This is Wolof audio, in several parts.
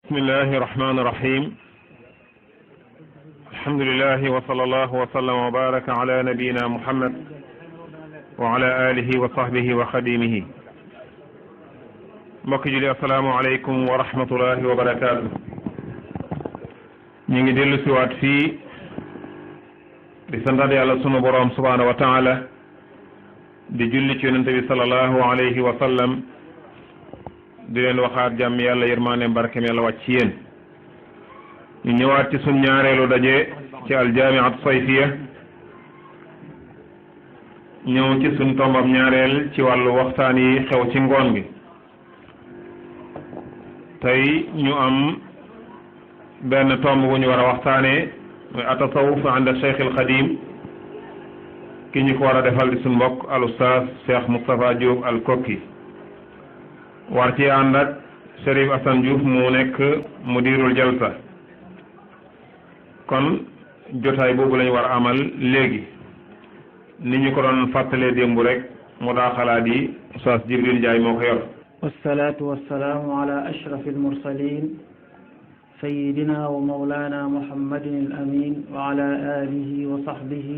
بسم الله الرحمن الرحيم الحمد لله وصلى الله وسلم وبارك على نبينا محمد وعلى آله وصحبه وخديمه mbokk julli assalaamu aleykum wa rahmatullahi wa barakaatu. ñu ngi dellu siwaat fii di santaat yàlla sunu boroom subhaanahu wa taala di julli ci yonente bi sallallahu alayhi wa sallam di leen waxaat jàmm yàlla yërmaane barkeem yàlla wàcc ci yéen. ñu ñëwaat ci suñ ñaareelu daje ci aljaamiat sayfiya ñëw ci suñ tombam ñaareel ci wàllu waxtaan yi xew ci ngoon gi. tey ñu am benn tomb bu ñu war a waxtaanee muy atasawuf ànd Cheikh al Xadim ki ñu ko war a defal di suñ mbokk al ustaas Cheikh Moustapha Diop al Kokki war ci ànd ak Chérif Assane Diouf mu nekk mudirul jalsa. kon jotaay boobu lañu war a amal léegi ni ñu ko doon fàttalee démb rek mu daa xalaat yi ustaas Jibril Njaay moo ko yor. والصلاة والسلام على أشرف المرسلين سيدنا ومولانا محمد الأمين وعلى آله وصحبه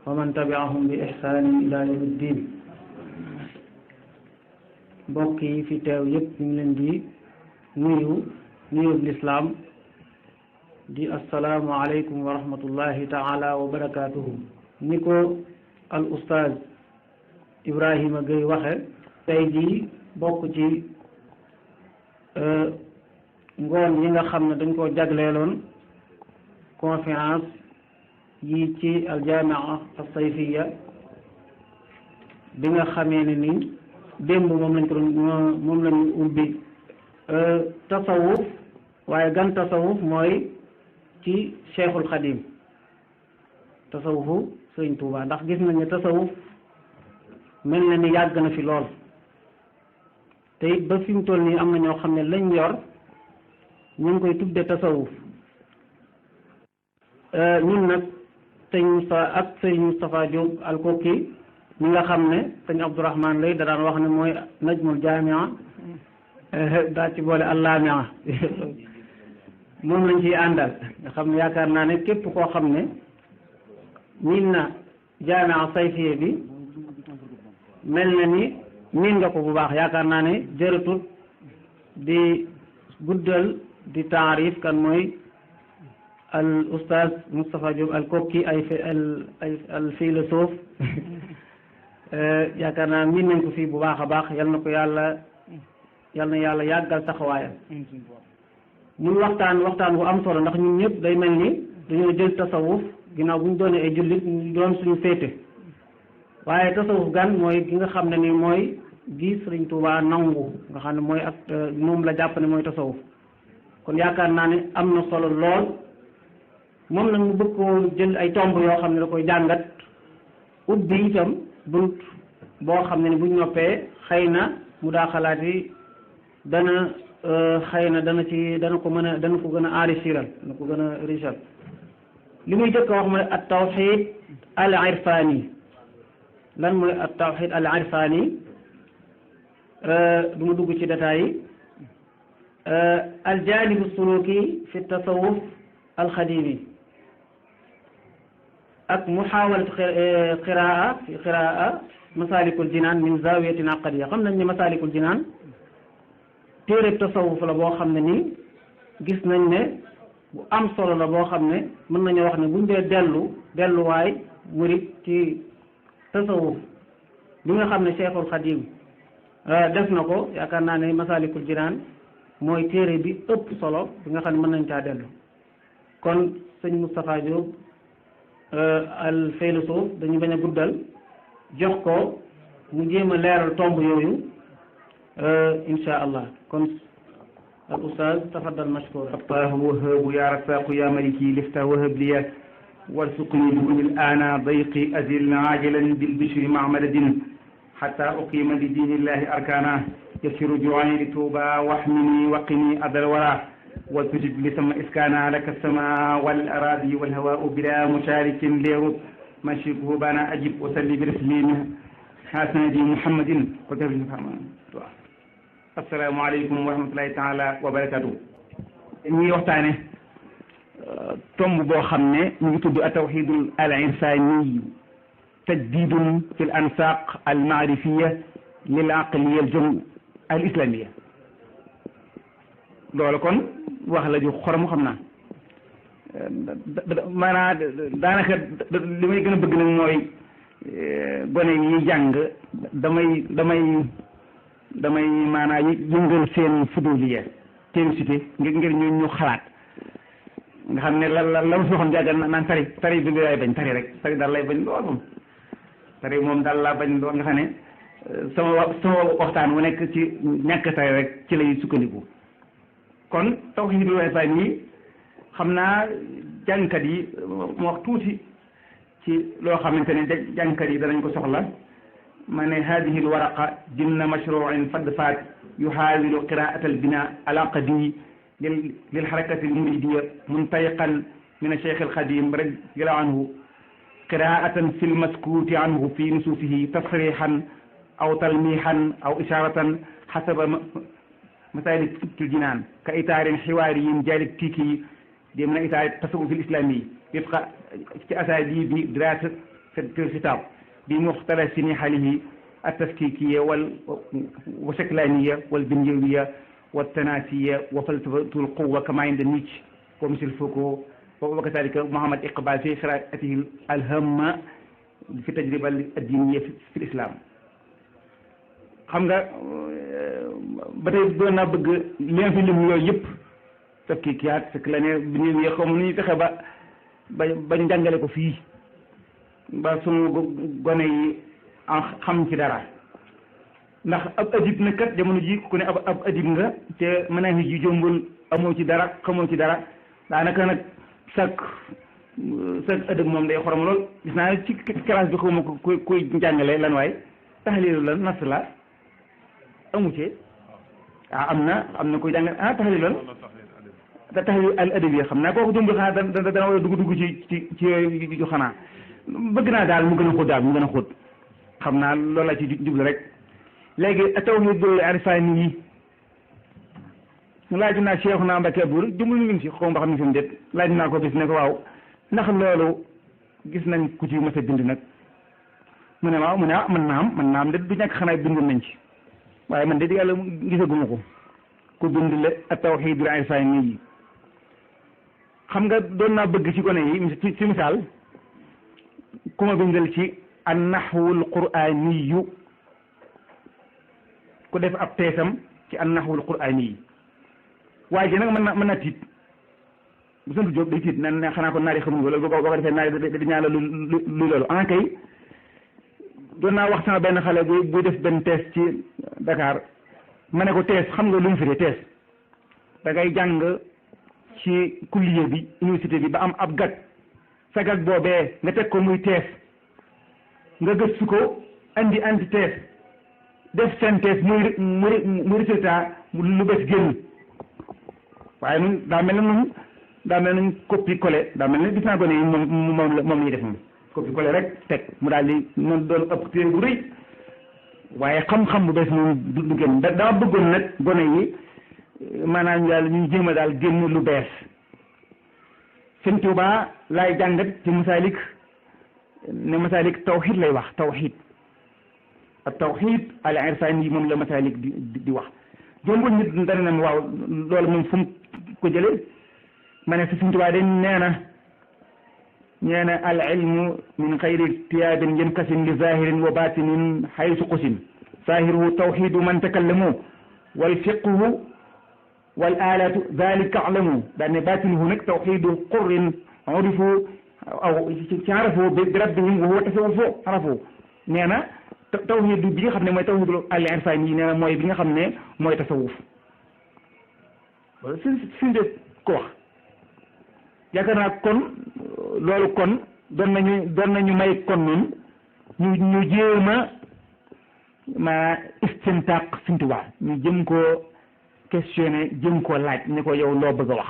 ومن تبعهم بإحسان إلى يوم الدين. بوكي في تاو يب من دي نيو الإسلام دي السلام عليكم ورحمة الله تعالى وبركاته. نيكو الأستاذ إبراهيم غي وخه tey jii bokk ci ngoon yi nga xam ne dañ koo jagleeloon conférence yi ci aljaamia as-sayfiya bi nga xamee ne ni démb moom lañu ubbi tasawuf waaye gan tasawuf mooy ci Cheikhul Xadim tasawufu Sëriñ Tuubaa ndax gis nañ ne tasawuf mel na ni yàgg na fi lool te it ba fi mu toll nii am na ñoo xam ne lañ yor ñu ngi koy tudde tasawuf. ñun nag sëñ Moussa ak sëñ Moustapha Diop al Kokki ñi nga xam ne sëñ Abdourahman lay da daan wax ne mooy najmul jaamia daa ci boole allaamia moom lañ ciy àndal nga xam ne yaakaar naa ne képp koo xam ne miin na jaamia sayfiye bi mel na ni miin nga ko bu baax. yaakaar naa ne jërëtut di guddal di taarif kan mooy al oustaz Moustapha Diop al Kokki ay al philosophe yaakaar naa miin nañ ko fii bu baax a baax. yal na yàlla yàggal taxawaayam. muy waxtaan bu am solo ndax ñun ñëpp day mel ni dañoo jël tasawuf ginnaaw bu ñu doonee ay jullit ñu doon suñu féete. waaye tasawuf gan mooy ki nga xam ne ni mooy gi Sëriñ Tuubaa nangu nga xam ne mooy ak moom la jàpp ne mooy tasawuf. kon yaakaar naa ne am na solo lool moom nag mu bëgg koo jël ay tomb yoo xam ne da koy jàngat ubbi itam bunt boo xam ne ni buñ noppee xëy na mu daa xalaat yi dana xëy na dana ko gën a enrichiral dana ko gën a richal. li muy jëkk a wax mooy at tawxid al irfani. lan mooy at tawxid al irfani du ma dugg ci détails yi. al jaanibu suluki fi tasawuf al xadimi ak muxaawalatu qiraa masalikul jinaan min zawiyatin aqadiya. xam nañ ne masalikul jinaan téereb tasawuf la boo xam ne nii gis nañ ne bu am solo la boo xam ne mën nañu wax ne buñ dee delluwaay murit ci tasawuf li nga xam ne Cheikhul Xadim def na ko. yaakaar naa ne masalikul jinaan mooy téere bi ëpp solo bi nga xam ne mën nañ caa dellu. kon sëñ Moustapha Diop al philosophe dañu bañ a guddal jox ko mu jéem a leeral tomb yooyu insha allah. kon al ustaaz tafaddal mashkur. الله وهاب يا رزاق يا ملكي لفته وهب لي وارزقني بكل الآن ضيقي أزل عاجلا بالبشر مع مدد حتى أقيم لدين الله أركانا يسر جوعي لتوبى واحمني وقني أذى الورى وتجد لثم إسكانا لك السماء والأراضي والهواء بلا مشارك ليرد مشركه بانا أجب وسلي برسلين حسن دي محمد asalaamaaleykum wa rahmatulahi taala wa barakatuh. ñuy waxtaane tomb boo xam ne ñu ngi tudd at-tawhidul al-irfani tajdidun fi l ansaq al maarifiya lil aqliya al jum al islamia. loolu kon wax la ju xorom xam naa maanaam daanaka li may gën a bëgg nag mooy gone yi jàng damay maanaam yëngal seen fuduliya curiosité ngir ñu xalaat nga xam ne la ma si waxoon jàggal naan tari bi lay bañ tari rek tari daal lay bañ lool moom tari moom daal laa bañ lool nga xam ne sama waxtaan wu nekk ci ñàkk tari rek ci lay sukkandiku. kon tawhiidul irfaan yi xam naa jàngkat yi mu wax tuuti ci loo xamante ne jàngkat yi danañ ko soxla ma ne hadihi lwaraqa dimna mashruin fadfaat yuhaawilu qiraat albina alaqadi lil harakati almuridiya muntayiqan min alcheikh alqadim radiallahu anhu qiraatan fi lmaskuuti anhu fi nusuusihi tasrihan aw talmihan aw isharatan xasaba مسائل الجنان كإطار حواري جالب تيكي ضمن إطار التصوف الإسلامي وفق أساليب دراسة في الكتاب بمختلف حاله التفكيكية والشكلانية والبنيوية والتناسية وفلسفة القوة كما عند نيتشه ومثل فوكو وكذلك محمد إقبال في قراءته الهامة في التجربة الدينية في الإسلام. xam nga ba tey doon naa bëgg leen fi lim yooyu yëpp fekk kiyaat fekk la ne bi ñu yee xam nu ñu fexe ba njàngale ko fii ba sunu gone yi xam ci dara ndax ab adib na kat jamono ji ku ne ab adib nga te mën naa ji jombul amoo ci dara xamoo ci dara daanaka nag sag adib moom day xorom lool gis naa ci classe bi xaw ma koy njàngale lan waay taxalilu la nas la amu ci am na koy jàngal taxlil lan taxlil al adabi xam naa kooku jumbu xanaa dana war a dugg ci yooyu xanaa bëgg naa daal mu gën a xóot daal mu gën a xóot xam naa loolu la ci jublu rek léegi tawhidul irfani yi laaj naa Cheikh naa Mbacke Abour jumlu ñu ngi si xaw ma xam ne fi mu déet laaj naa ko bis ne ko waaw ndax loolu gis nañ ku ci mës a bind nag mu ne waaw mu ne mën naa am de du ñàkk xanaa bindoon nañ ci waaye man de di yàlla gisaguma ko ku bind la at-tawhidul irfani yi xam nga doon naa bëgg ci gone yi ci misaal ku ma bindal ci an-nahwul qur'aniyu ku def ab teesam ci an-nahwul qur'ani yi waaye ji nag mën na tiit bu sant Jóob day tiit na xanaa ko naari xamuñ ko loolu boo ko defee naari di ñaan la lu loolu en kay doon naa wax sama benn xale buy def benn tees ci Dakar ma ne ko tees xam nga lu mu firee tees da ngay jàng ci kulliye bi université bi ba am ab gag sa gag boobee nga teg ko muy tees nga gëstu ko andi tees def synthèse muy résultat lu bees génn waaye nun daa mel ne nun copie collé daa mel ne gis naa ko ne moom la ñuy def moom copie collé rek teg mu daal di noonu doon ëpp téere bu rëy waaye xam-xam bu bees moom du génn dama bëggoon nag gone yi maanaam daal ñu jéem a daal génn lu bees Sëñ Tuubaa laay jàngat ci Masaalik ne Masaalik tawxiid lay wax tawxiid ak tawxiid al irfani yi moom la Masaalik di wax jombul nit dana ne waaw loolu moom fu mu ko jëlee ma ne si Sëñ Tuubaa de nee na al ilmu min xayri tiyaabin yankasim li zahirin wa batinin xaysu qusim zahiruhu tawxidu man takallamu wal fiqhu wal alatu dalika alamu daan ne batinuhu nag tawxidu qurrin urifu aw ci arafu bi rabbihim wa huwa tasawufu arafu nee na tawxidu bi nga xam ne mooy tawxidu al irfani yi nee na mooy bi nga xam ne mooy tasawuf suñ de ko wax yaakaar naa kon loolu kon doon nañu may kon noonu ñu jéem ma istintaaq Sëñ Tuubaa ñu jëm koo questionné jëm koo laaj ne ko yow loo bëgg a wax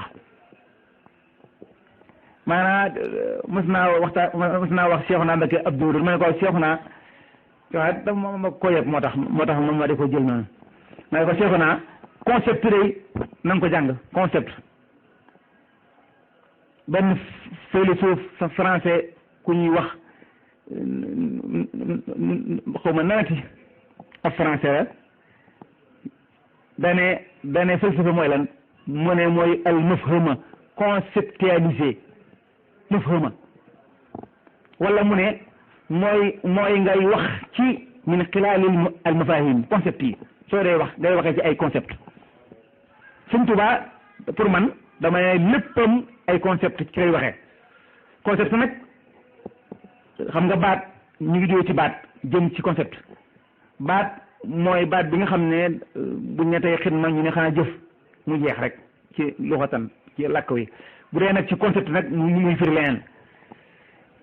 maanaam mës naa wax Cheikhouna Mbacké Abdou ma ne ko Cheikhouna waaw dama ko yëg moo tax ma di ko jël noonu ma ne ko seexu naa concept day na nga ko jàng concept benn philosophe français ku ñuy wax xaw ma nanati ab français la dane philosophe mooy lan mu ne mooy al mafhuma conceptualisé mafhuma wala mu ne mooy ngay wax ci min xilaalil al mafahim concept yi soo dee wax ngay waxee ci ay concept Sëñ Tuubaa pour man dama ne léppam ay concept ci lay waxee concept nag xam nga baat ñu ngi jóge ci baat jëm ci concept baat mooy baat bi nga xam ne bu ñu ne tey xidma ñu ne xanaa jëf mu jeex rek ci luxatan ci làkk wi bu dee nag ci concept nag ñu muy firi leneen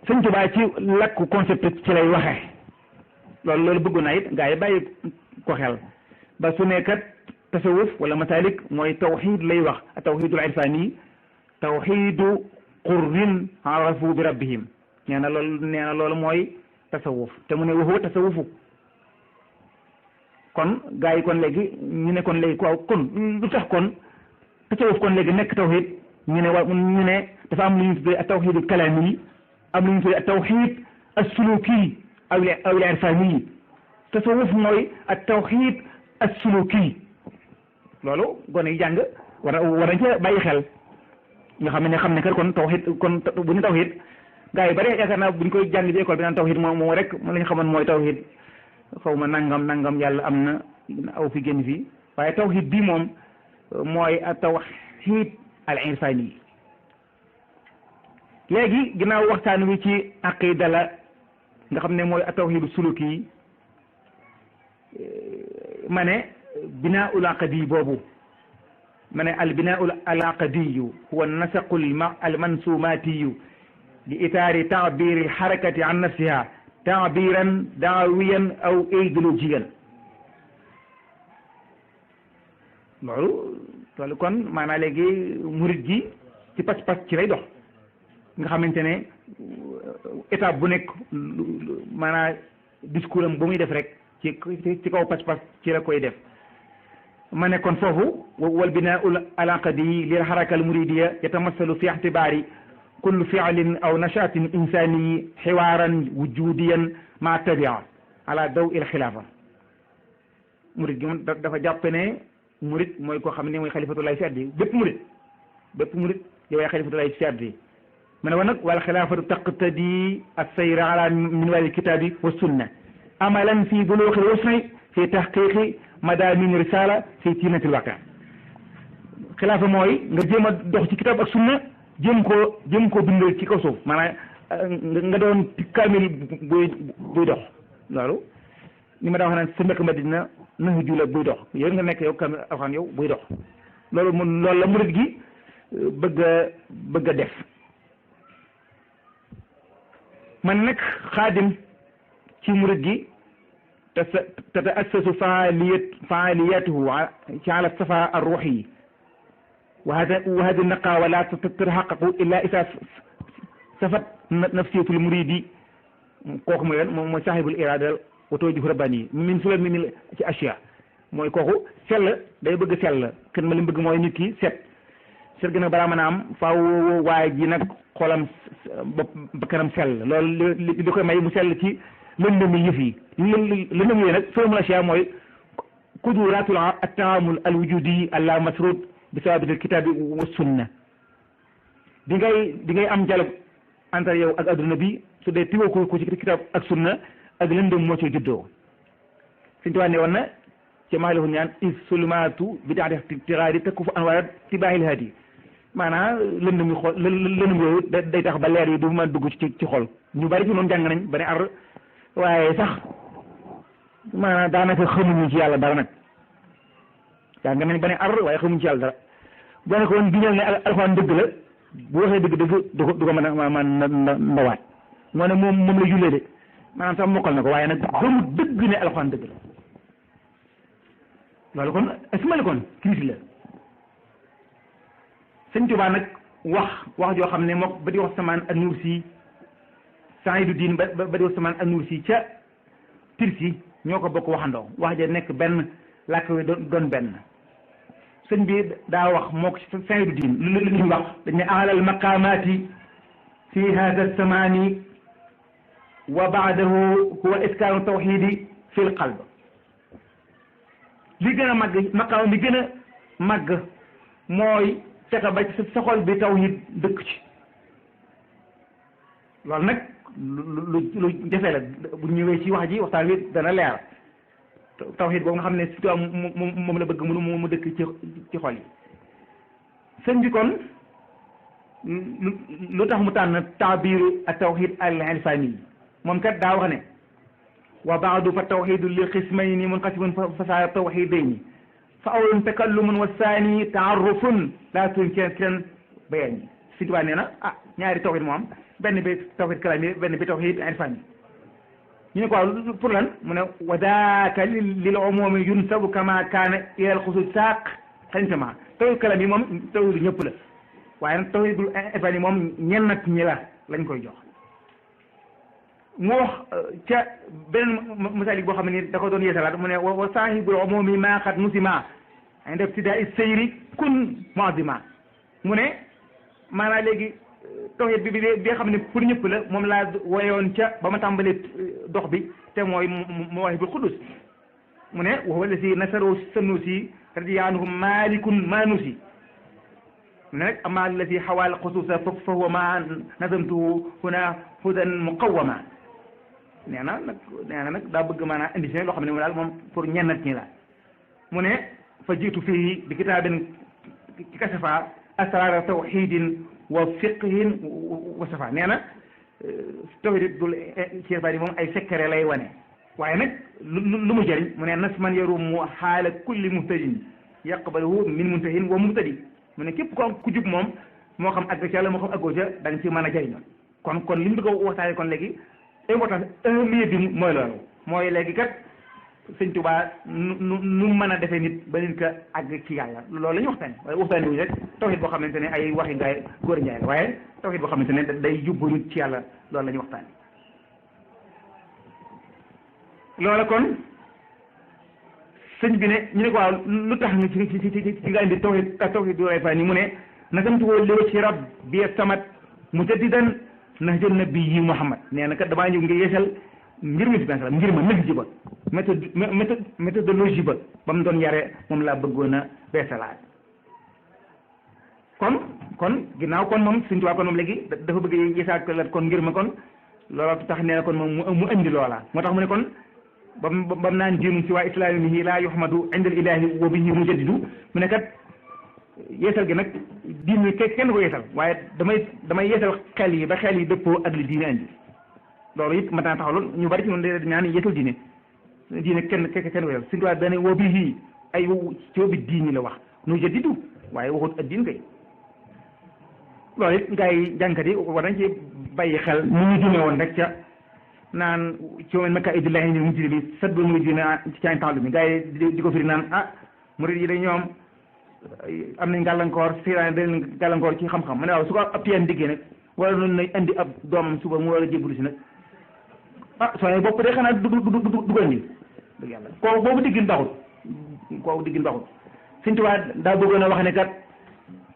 Sëñ Tuubaa ci làkku concept ci lay waxee loolu bëggu naa it gaa yi bàyyi ko xel ba su nekkat tasawuf wala masalik mooy tawxid lay wax tawxidul irfani tawxidu qurrin arafu bi rabbihim nee na loolu mooy tasawuf te mu ne waxuwa tasawufu kon gaa yi kon léegi ñu ne kon léegi waaw kon lu tax kon tasawuf kon léegi nekk tawxid ñu ne dafa am lu ñu tuddee tawxidul kalaami yi am lu ñu tuddee tawxid as-suluki aw al-irfani yi tasawuf mooy at tawxid as-suluki loolu gone yi jàng war nañ ca bàyyi xel nga xam ne kat kon tawxid kon bu ñu tawxid gaa yi bari yaakaar naa bu ñu koy jàng ci école bi naan tawxid moom rek la ñu xamoon mooy tawxid xaw ma nangam yàlla am na aw fi génn fii waaye tawxid bii moom mooy tawxid al irfani léegi ginnaaw waxtaan wi ci aqida la nga xam ne mooy tawxidu suluki yi ma ne binaaul aqdi boobu ma ne al binaaul aqdiyu huwa nasaqu al mansumatiyu li itaari taabiri al harakati an nafsiha taabiran daawiyan aw idéologiyan loolu kon maanaam léegi murid gi ci pas-pas ci lay dox nga xamante ne étape bu nekk maanaam discours am bu muy def rek ci kaw pas-pas ci la koy def ma ne kon foofu wal binaau al aqdi lil haraka al muridiya yatamassalu fi i'tibari kullu fi'lin aw nashatin insani xiwaaran wujudiyan ma tabia ala daw il xilaafa murid gi moom dafa jàpp ne murid mooy koo xam ne mooy xalifatulaay fi addi bépp murid yow yaay xalifatulaay fi addi ma ne woon nag wal xilaafatu taqtadi as-sayra ala minwal kitabi wa sunna amalan fi buluuxi l-wus'i fi tahqiqi madamin risala fi tinati l-waqi xilaafa mooy nga jéem a dox ci kitab ak sunna jéem koo dundal ci kaw suuf maanaam nga doon kaamil buy dox loolu ni ma daa wax naan sa mbekk Madina nahju la buy dox yow nga nekk yow kaamil alxuraan yow buy dox loolu la murid gi bëgg a def man nag xaadim ci murid gi تتأسس فعالياته على الصفاء الروحي وهذه النقاوة لا تتحقق إلا إذا صفت نفسية المريد kooku mooy saaxibul iraada wa tawajjuh rabbani min sulal min ci asiya mooy kooku sell day bëgg sell kenn ma li mu bëgg mooy nit ki set gën a balaa mën a am faaw waaye ji nag xolam ba kanam sell loolu li koy may mu sell ci lëndëmi yëf yi lëndëm yooyu nag fahmul asiya mooy quduratul at-taamul al-wujudi alla masrud bi sawabil al-kitabi wa sunna di ngay am dialogue entre yow ak adduna bi su dee tiwoo ko ci kitab ak sunna ak lëndëm moo ci juddoo suñu tubaab ne woon na ci maalihu ñaan is sulmaatu bidaati tiraadi takkufu anwaar tibaahil hadi maanaam lëndëm yi xool lëndëm yooyu day tax ba leer yi du mën dugg ci xol ñu bari ci noonu jàng nañ ba ne ar waaye sax maanaam daanaka xamuñu ci yàlla dara nag jàng nañ ba ne ar waaye xamuñu ci yàlla dara boo ne ko woon giñal ne alxuraan dëgg la bu waxee dëgg du ko mën a ndawaat moo ne moom la jullee de maanaam sax mokkal na ko waaye nag xamul dëgg ne alxuraan dëgg la loolu kon asmali kon crise la sëñ Tuubaa nag wax joo xam ne mook ba di wax samaan ak nuur si Saidu Diin ba di wax samaan ak nuur si ca Tirsi ñoo ko bokk waxandoo wax ja nekk benn làkk wi doon benn sëñ bi daa wax moo ko ci fin du diin lu ñu wax dañ ne alal maqaamaati fi hada zamani wa baadahu huwa iskaanu tawxidi fi l qalb li gën a màgg maqaam li gën a màgg mooy fexe ba ci sa xol bi tawhid dëkk ci loolu nag lu jafe la bu ñëwee ci wax ji waxtaan wi dana leer tawhid boobu nga xam ne surtout moom la bëgg mu dëkk ci xol yi sëñ bi kon lu tax mu tànn taabiru at tawhid al irfani yi moom kat daa wax ne wa baadu fa tawhidu li xismayni munqasimun fa saara tawhidayni fa awlun takallumun wa saani taarufun laa tunkiran bayani si tubaab nee na ñaari tawhid moo am benn bi tawhid kalami benn bi tawhid irfani ñu ne ko waaw pour lan mu ne wa daaka lil umumi yunsabu kama kaana ila al xusus saaq xañtama tawhid kalami moom tawhid ñëpp la waaye nag tawhidul irfani moom ñenn nag ñi la lañ koy jox mu wax ca beneen misali boo xam ne da ko doon yeesalaat mu ne wa saahibul umumi maa xat musima inda ibtidaa seyri kun muazima mu ne maanaam léegi tawhid bi nga xam ne pour ñëpp la moom laa woyoon ca ba ma tàmbalee dox bi te mooy mawaahibul qudus mu ne wa huwa alladi nasaru sanusi radiya anhu malikun manusi mu ne nag ama alladi xawaal xususa fa huwa ma nazamtuhu huna hudan muqawama nee na nag daa bëgg maanaam indi si loo xam ne mu daal moom pour ñennat ñi la mu ne fa jiitu fii bi kitaabin kasafa asraara tawxidin wa fiqhin wa safa nee na tawhid dul Cheikh Badi moom ay secret lay wane waaye nag lu mu jëriñ mu ne nasman yarumu xaala kulli muhtadin yaqbaluhu min muntahin wa mubtadi mu ne képp ku jub moom moo xam àgg ca la moo xam àggoo ca da nga ci mën a jëriñoo kon li mu bëgg a waxtaane kon léegi importance ahmiyya bi mooy loolu mooy léegi kat sëñ Tuubaa nu mën a defee nit ba nit ka àgg ci yàlla loolu la ñu waxtaane waaye waxtaane wuñu rek tawhid boo xamante ne ay waxi ngaay góor njaay la waaye tawhid boo xamante ne day yóbbu nit ci yàlla loolu la ñu waxtaane loola kon sëñ bi ne ñu ne ko waaw lu tax ñu ci nga indi tawhid du irfani mu ne nasamtuwoo liwa ci rab bi samat mujaddidan nahja nabii Muhammad nee na kat damaa ñëw nga yeesal ngir mi si benn ngir ma nahji ba méthodologie ba mu doon yare moom laa bëggoon a beesalaat kon ginnaaw kon moom Sëñ Tuubaa kon moom léegi dafa bëgg yeesalaat kon ngir ma kon loola tax nee na kon moom mu indi loola moo tax mu ne kon bam naan diinum si waa islaamihi laa yuhmadu inda al ilahi wa bihi mujaddidu mu ne kat yeesal gi nag diin bi kenn ko yeesal waaye damay yeesal xel yi ba xel yi dëppoo ak li diine andi loolu it maintenant taxawul ñu bari ci noonu de ñaan yeesal diine kenn ko yeesal Sëñ Tuubaa dane wa bihi ay ci wa bi diini la wax nu jaddidu waaye waxut ak diin kay loolu it gars yi jànkat yi war nañ ci bàyyi xel ni ñu jume woon rek ca naan ci woon makka idillahi ni mujjidi bi sadba muy dina ci caañ temps mi gars yi di ko firi naan murid yi de ñoom am nañ gàllankoor seytaane da leen gàllankoor ci xam-xam ma ne waaw su ko ab tiyaan diggee nag wala noonu nañ indi ab doomam suba mu war a jébbalu si nag soo bopp de xanaa dugal ni dëgg yàlla kooku boobu diggin baxut Sëñ Tuubaa daa bëggoon a wax ne kat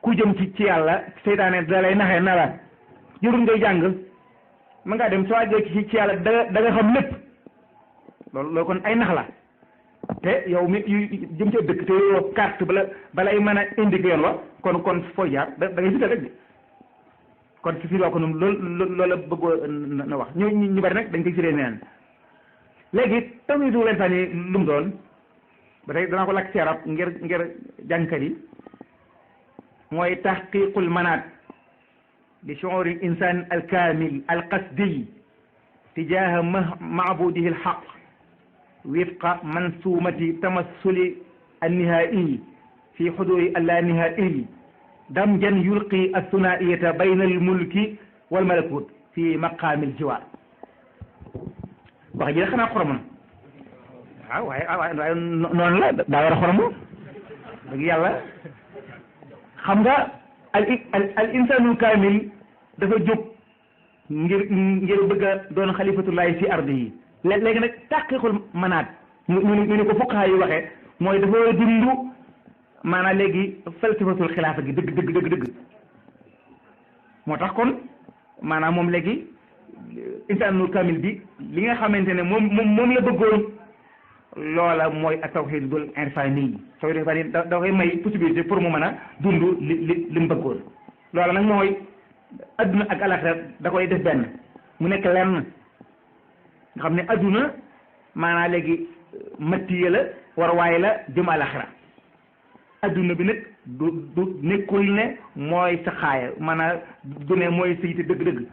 ku jëm ci yàlla seytaane da lay naxee na la jërul ngay jàng ma ngaa dem soo àggee ci yàlla da nga xam lépp loolu kon ay nax la te yow mi jëm ci ëpp dëkk te yow carte balay mën a indiqué yoon wa kon fooy jaar da ngay fital rek de kon si fii waa ko noonu loolu la bëggoo na wax ñu bari nag dañ koy firee neen léegi tamit du leen sànni lu mu doon ba tey danaa ko lakk ci arab ngir jàngkat yi mooy taxqiqul manaat li shuuri l insan al kamil al qasdi tijaha maabudihi al xaq wifqa mansumati tamassuli annihai fi xuduri alla nihai damjan yulqi assunaiyata bayna almulki walmalakut fi maqaami aljiwaar wax ji xanaa xoromam waaye noonu la daa war a xoromu dëgg yàlla xam nga al insanul kaamil dafa jóg ngir bëgg a doon xalifatullahi fi ardi yi léegi nag taqiqul manaat ñu ne ko fuqaha yi waxee mooy dafa war a dund maanaam léegi falsafatul xilaafa gi dëgg moo tax kon maanaam moom léegi insaanul kamil bi li nga xamante ne moom la bëggoon loola mooy ak tawhidul irfani tawhidul irfani da koy may possibilité pour mu mën a dund li mu bëggoon loola nag mooy adduna ak alaxira da koy def benn mu nekk lenn nga xam ne adduna maanaam léegi mattiye la war waaye la jëm alaxira adduna bi nag du nekkul ne mooy sa xaaya maanaam du ne mooy sa yite dëgg-dëgg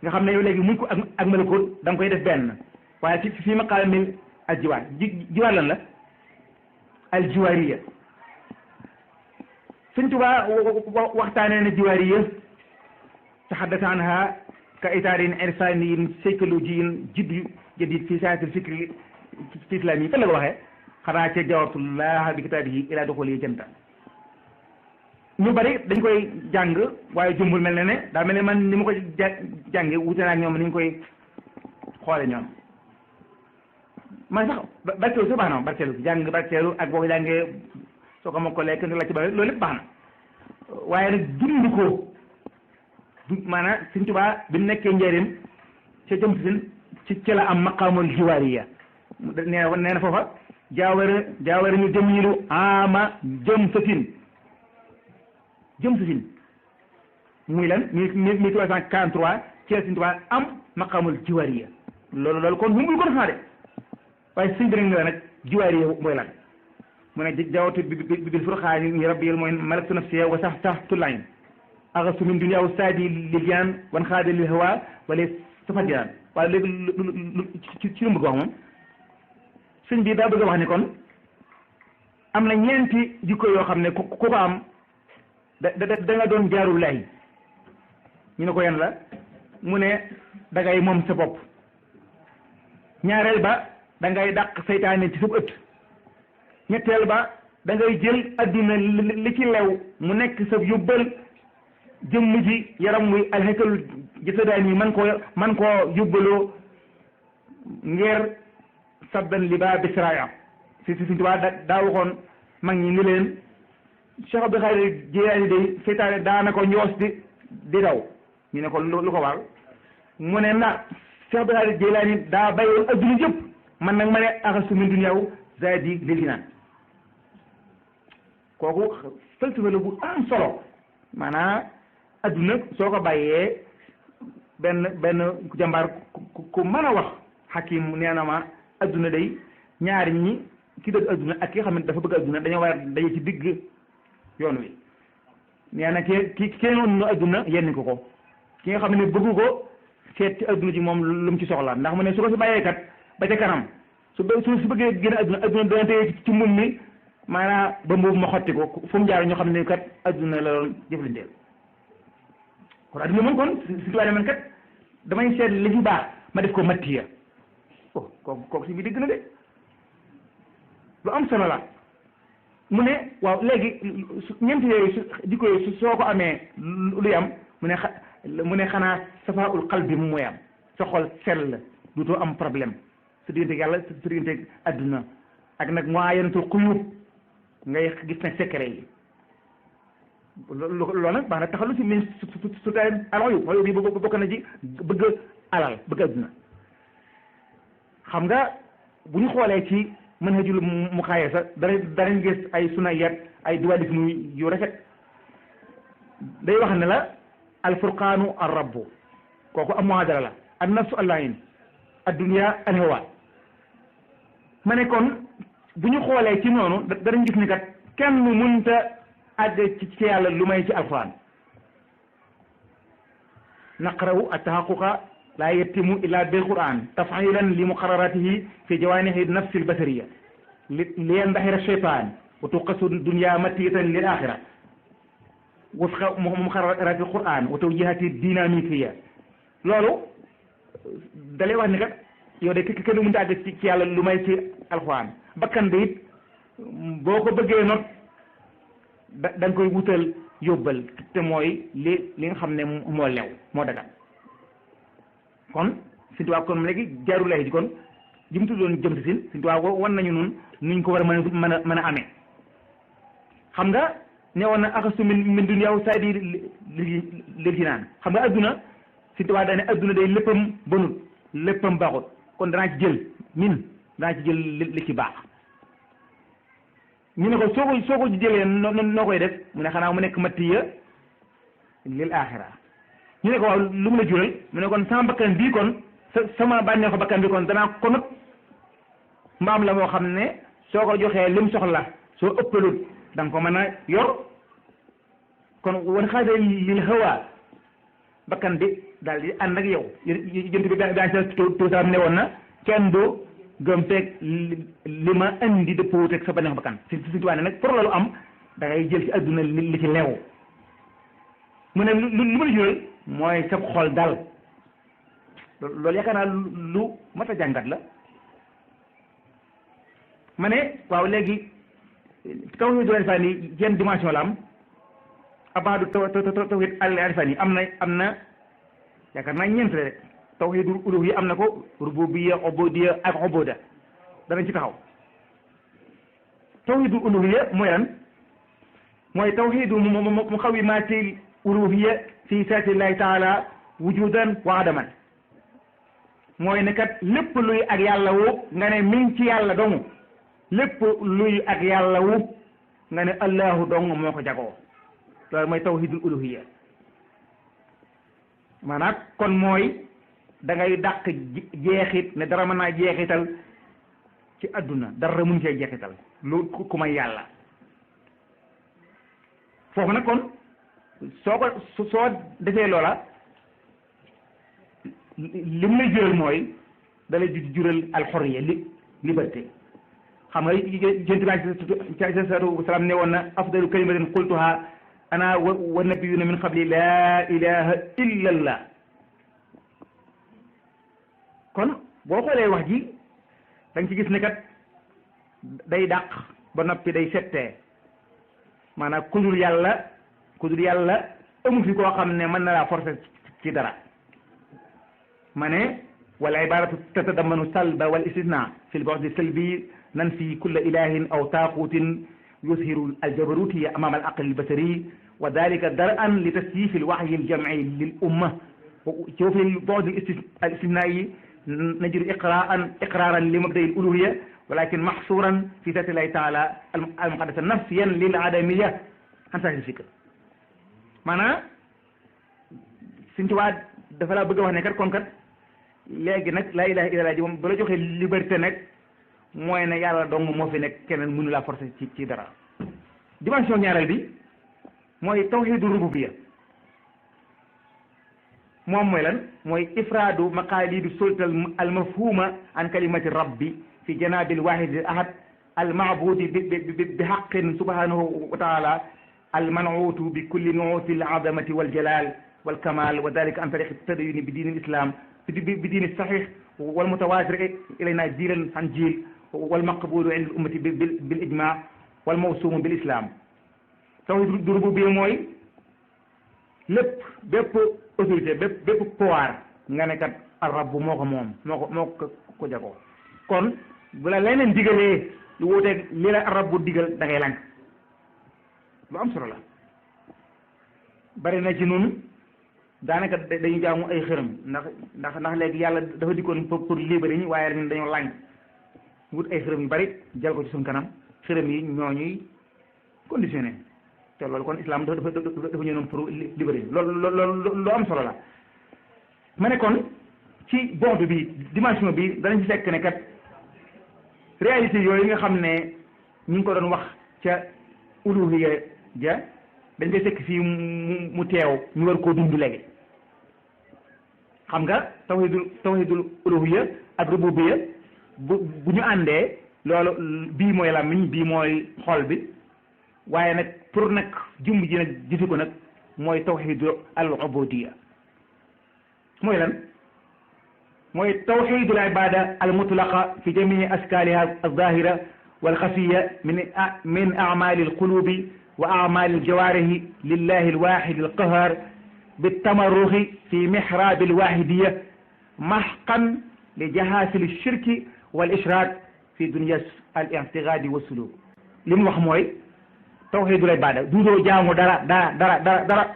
nga xam ne yow léegi muñ ko ak malakoot da nga koy def benn waaye ci fii maqaamil aljiwaar jiwaar lan la aljiwaariya Sëñ Tuubaa waxtaanee na jiwaariya taxaddasa anha ka itaarin irsaaniyin psychologiyin jadid fi saatil fikri fi islaami fan la ko waxee xanaa ca jawartullah bi kitaabihi ilaa doxali janta ñu bari dañ koy jàng waaye jumbul mel ne daa mel ne man ni ma ko jànge wute naa ak ñoom ni ñu koy xoole ñoom man sax barkeelu sax baax na barkeelu jàng barkeelu ak boo ko jàngee soo ko mokkalee kenn la ci bari loolu lépp baax na waaye nag dund ko maanaam Sëñ Tuubaa bi mu nekkee njëriñ ca jëm ci la am maqaamul jiwaariya nee na foofa jaawara ñu jëmilu ama jëm satin muy lan 1343 ci la Sëñ Tuubaa am maqaamul jiwaariya loolu kon bu mu ko defaa de waaye sëñ bi rek ne la nag jiwaariya mooy lan mu ne jawatu bi bil furqaani ni rabbi mooy malaktu nafsiya wa sax tullayin axasu min dunya wa saadi lil jaan wan xaada lil hawa wala safadiran waaye léegi ci lu mu bëgg wax moom sëñ bi daa bëgg a wax ni kon am na ñeenti jikko yoo xam ne ku ko am da nga doon jaarul lay ñu ne ko yan la mu ne da ngay moom sa bopp ñaareel ba da ngay dàq seytaane ci sa ëtt ñetteel ba da ngay jël adduna li ci lew mu nekk sa yóbbal jëmm ji yaram muy alxekalu jësadaan yi man koo yóbbaloo ngir sabdan li ba bisraya si Sëñ Tuubaa daa waxoon mag ñi ni leen Cheikh Abdou Khadir Jilaani day seytaane daana ko njoos di daw ñu ne ko lu ko war mu ne ndax Cheikh Abdou Khadir Jilaani daa bàyyoon adduna yëpp man nag ma ne axasu min duniyaaw zaadi lil jinaan kooku falsafa la bu am solo maanaam adduna soo ko bàyyee benn jàmbaar ku mën a wax xakim nee na ma adduna day ñaari ñi ki dëgg adduna ak ki nga xam ne dafa bëgg adduna dañoo war a daje ci digg yoon wi nee na ki kenn nu adduna yenn ko ki nga xam ne bëggu ko seet ci adduna ji moom lu mu ci soxla ndax mu ne su ko si bàyyee kat ba ca kanam su bëggee génn adduna doon tey ci mun mi maanaam ba mbubu ma xotti ko fu mu jaar ñu xam ne kat adduna la doon jëflanteel kon adduna moom kon si tubaab man kat damay seet li ci baax ma def ko mattiya kooku si bi dégg na de lu am solo la mu ne waaw léegi ñeent yooyu jikko yooyu soo ko amee luy am mu ne xanaa safaul qalbi mu mooy am sa xol sell la duutoo am problème sa diggante yàlla sa diggante adduna ak nag muayanatul quyub ngay gis nag secret yi loolu nag baax na taxalu si min su tay alxuyub yi bokk na ci bëgg alal bëgg adduna xam nga bu ñu xoolee ci manhajul muqaayasa danañ gis ay sunayat ay dualisme yu rafet day wax ne la alfurqaanu arrabbu kooku am muhadara la an nafsu allahin addunia alhawa ma ne kon bu ñu xoolee ci noonu danañ gis ni kat kenn mënta àgg ci yàlla lu may ci alquran naqrawu attahaquqa laa yettimu illa bil quran tafailan li muqararatihi fi jawanihi nafsi albasariya li yandaxira cheytan wa tuqasu dunya matiyatan lil axira wafqa muqararati alquran wa tawjihati dynamikiya loolu dalay wax ni kat yow de kenn mënta àgg ci yàlla lu may ci alquran bakkan bi it boo ko bëggee not da nga koy wutal yóbbal te mooy li nga xam ne moo lew moo dagal kon si tubaab kon léegi jaarulay ji kon jëm tuddoon jëm si sin Sëñ Tuubaa wan nañu nun nuñ ko war a mën a amee xam nga ne woon na axastu min duniyaahu saadi lil jinaan xam nga adduna Sëñ Tuubaa daane adduna day léppam bonut léppam baaxut kon danaa ci jël li ci baax ñu ne ko soo ko jëlee noo koy def mu ne xanaa mu nekk matiya lil axira ñu ne ko waaw lu mu la jural mu ne kon sama bakkan bii kon sama bànneexu bakkan bi kon danaa ko not mbaam la moo xam ne soo ko joxee lim soxla soo ëppalut da nga ko mën a yor kon wan xaade lil hawa bakkan bi daal di ànd ak yow jënt bi daa sa tuusaam ne woon na kenn du gëm feeg li ma indi dëppoo ak sa bànneexu bakkan si tubaab ne nag pour loolu am da ngay jël ci adduna li ci leew mu ne lu ma la jural mooy sa xol dal loolu yaakaar naa lu mat a jàngat la ma ne waaw léegi tawhiidul irfaani yenn dimension la am abaadu tawhiid al irfaani am na yaakaar naa ñeent la rek tawhiidul uluhiyya am na ko rububiyya ubudiyya ak ubuda danañ ci taxaw tawhiidul uluhiyya mooy lan mooy tawhiidu muqawwimaati uluhiyya fi saatillahi taala wujudan wa adaman mooy ne kat lépp luy ak yàlla wu nga ne min ci yàlla dong lépp luy ak yàlla wu nga ne allahu dong moo ko jagoo loolu mooy tawhidul uluhiyya maanaam kon mooy da ngay dàq jeexit ne dara mën naa jeexital ci adduna dara mun cee jeexital lu ku may yàlla foofu nag kon soo defee loola lim lay jural mooy da lay jural alxurriya liberté xam nga jënt bi sallallahu salaam ne woon na afdalu kalimatin qultuha ana wa nabiyuna min qabli la ilaha illa allah kon boo xoolee wax ji da nga ci gis ne kat day dàq ba noppi day settee maanaam ku dul yàlla amu fi koo xam ne mën na laa forcer ci dara ma ne wal ibaratu tatadammanu salba wal istisna fi l bu'di salbi nanfi kulla ilahin aw taaqutin yuzhiru aljabarutiya amama al aqli albasari wa dalika dar'an li tasyif al wahyi al jam'i lil umma fi l bu'di al istisnai najidu iqraran li mabda'i al uluhiyya walakin mahsuran fi zati llahi taala al muqaddasa nafyan lil adamiyya an saahil fikr maanaam Sëñ Tuubaa dafa laa bëgg a wax ne kat kon kat léegi nag laa ilaha illallah ji moom ba la joxee liberté nag mooy ne yàlla dong moo fi nekk keneen mënu laa forcer ci dara dimension ñaareel bi mooy tawhidu rububiyya moom mooy lan mooy ifraadu maqaalidu sulta al mafhuma an kalimati rabbi fi janabil wahid al ahad al maabudi bi haqqin subhanahu wa taala al manuutu bi kulli nuuti al azamati wal jalal wal kamal wa dalika an tariqi tadayuni bi diin al islam bi diin sahih wal mutawatir ilayna jiilan an jiil wal maqbulu inda al ummati bil ijma wal mawsumu bil islam tawhid rububiyya mooy lépp bépp autorité bépp pouvoir nga ne kat al rabb moo ko moom moo ko jagoo kon bu la leneen digalee lu wuuteeg li la al rabbu digal da ngay lànk lu am solo la bari na ci nun daanaka dañuy jaamu ay xërëm ndax léegi yàlla dafa dikkoon pour libérer ñi waaye ñun dañoo lànk wut ay xërëm yu bari jël ko ci suñ kanam xërëm yi ñoo ñuy conditionné te loolu kon islam dafa ñëw noonu pour libérer ñi loolu lu am solo la ma ne kon ci bord bi dimension bi danañ ci fekk ne kat réalité yooyu nga xam ne ñu ngi ko doon wax ca uluhiyya ja dañ koy fekk fii mu teew ñu war koo dund léegi xam nga tawhidul uluhiyya ak rububiyya bu ñu àndee loolu bii mooy làmmiñ bii mooy xol bi waaye nag pour nag jumb ji nag jëfe ko nag mooy tawhidu al ubudiyya mooy lan mooy tawhidul ibada al mutlaqa fi jamii askaliha al zahira wal xafiya min amali al qulubi wa amali al jawarihi lillahi al wahid al qahar بالتمرغ في محراب الواحدية محقا لجهاز الشرك wal ishraak fi dunya al i'tiqaadi wa suluk li mu wax mooy tawxiidul ibaada duudoo jaamu dara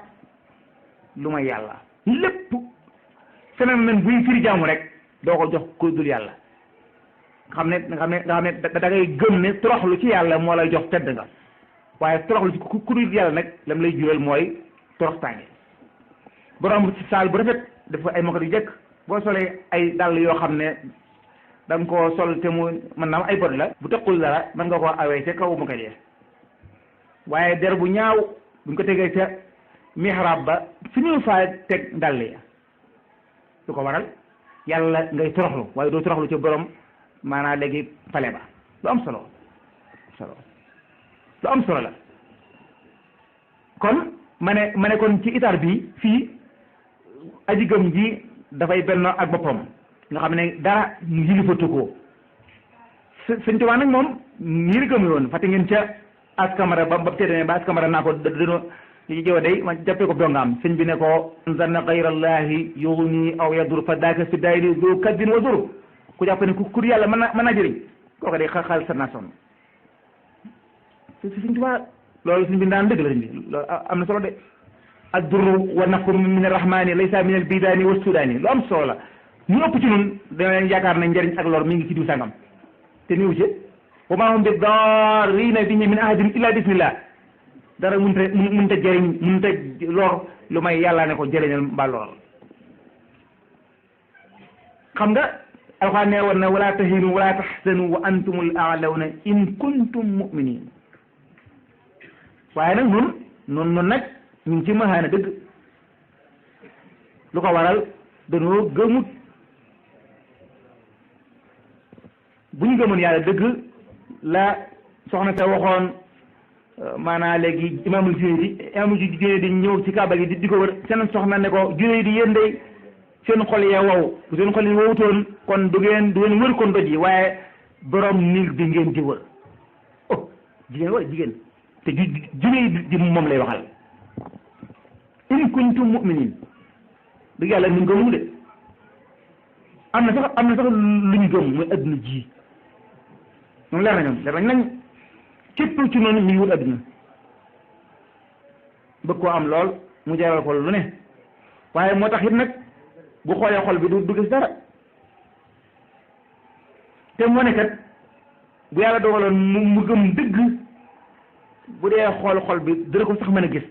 lu may yàlla lépp phénomène buy firi jaamu rek doo ko jox ku dul yàlla nga xam ne da ngay gëm ne toroxlu ci yàlla moo lay jox tedd nga waaye toroxlu ci ku dul yàlla nag lam lay jural mooy toroxtaange borom ci saal bu rafet dafa ay mokat yu jëkk boo solee ay dàll yoo xam ne da nga koo sol te mu mën naa ay bot la bu tequl dara mën nga koo awee ca kaw mokat yi waaye der bu ñaaw buñ ko tegee ca mihrab ba fi ñu faa teg dàll ya lu ko waral yàlla ngay toroxlu waaye doo toroxlu ci borom maanaam léegi pale ba lu am solo la kon ma ne kon ci itar bi fii aji gëm ji dafay benn ak boppam nga xam ne dara yilifatu ko Sëñ Tuubaa nag moom nii la gëm woon fàtte ngeen ca askamara ba teedane ba askamara naa ko dano jow day ma jàppee ko dongaam sëñ bi ne ko zanna gayrallahi yughni aw yadur fa daaka fi dayni du kaddin wa dur ku jàpp ne ku yàlla mën naa jëriñ kooku day xaal sat naa sonn Sëñ Tuubaa loolu suñ bi daan dëgg la sëñ bi loolu am na solo de ad-durru wa nafru min ar-rahmani laysa min al-bidani wa sudani lu am solo la ñu ëpp ci ñun dañu yaakaar ne njëriñ ak lor mi ngi ci diw sàngam te niwu ci wa ma hum bi darrina bihi min ahadin illa bismillah dara mënta jëriñ mënta lor lu may yàlla ne ko jëriñal mbaa lool xam nga alxuraan ne woon na wala tahinu wala tahzanu wa antumul a'lawna in kuntum mu'minin waaye nag nun nag ñu ngi ci maxaana dëgg lu ko waral dañoo gëmut bu ñu gëmoon yàlla dëgg la soxna sa waxoon maanaam léegi imaamul Junayd di ñëw ci kaaba gi di ko wër seen soxna ne ko Junayd di yéen day seen xol ya wow bu seen xol yi wowutoon kon du ngeen wër kon doj yi waaye borom niir bi ngeen di wër oh jigéen te Junayd di moom lay waxal in kuntum mu'minin dëgg yàlla ñu gëmu de am na sax lu ñu gëm mooy adduna ji moom leer nañ képp ci noonu mi ngi wut adduna bëgg koo am lool mu jaral ko lu ne waaye moo tax it nag bu xoolee xol bi du gis dara te moo ne kat bu yàlla dogaloon mu gëm dëgg bu dee xol bi dara ko sax mën a gis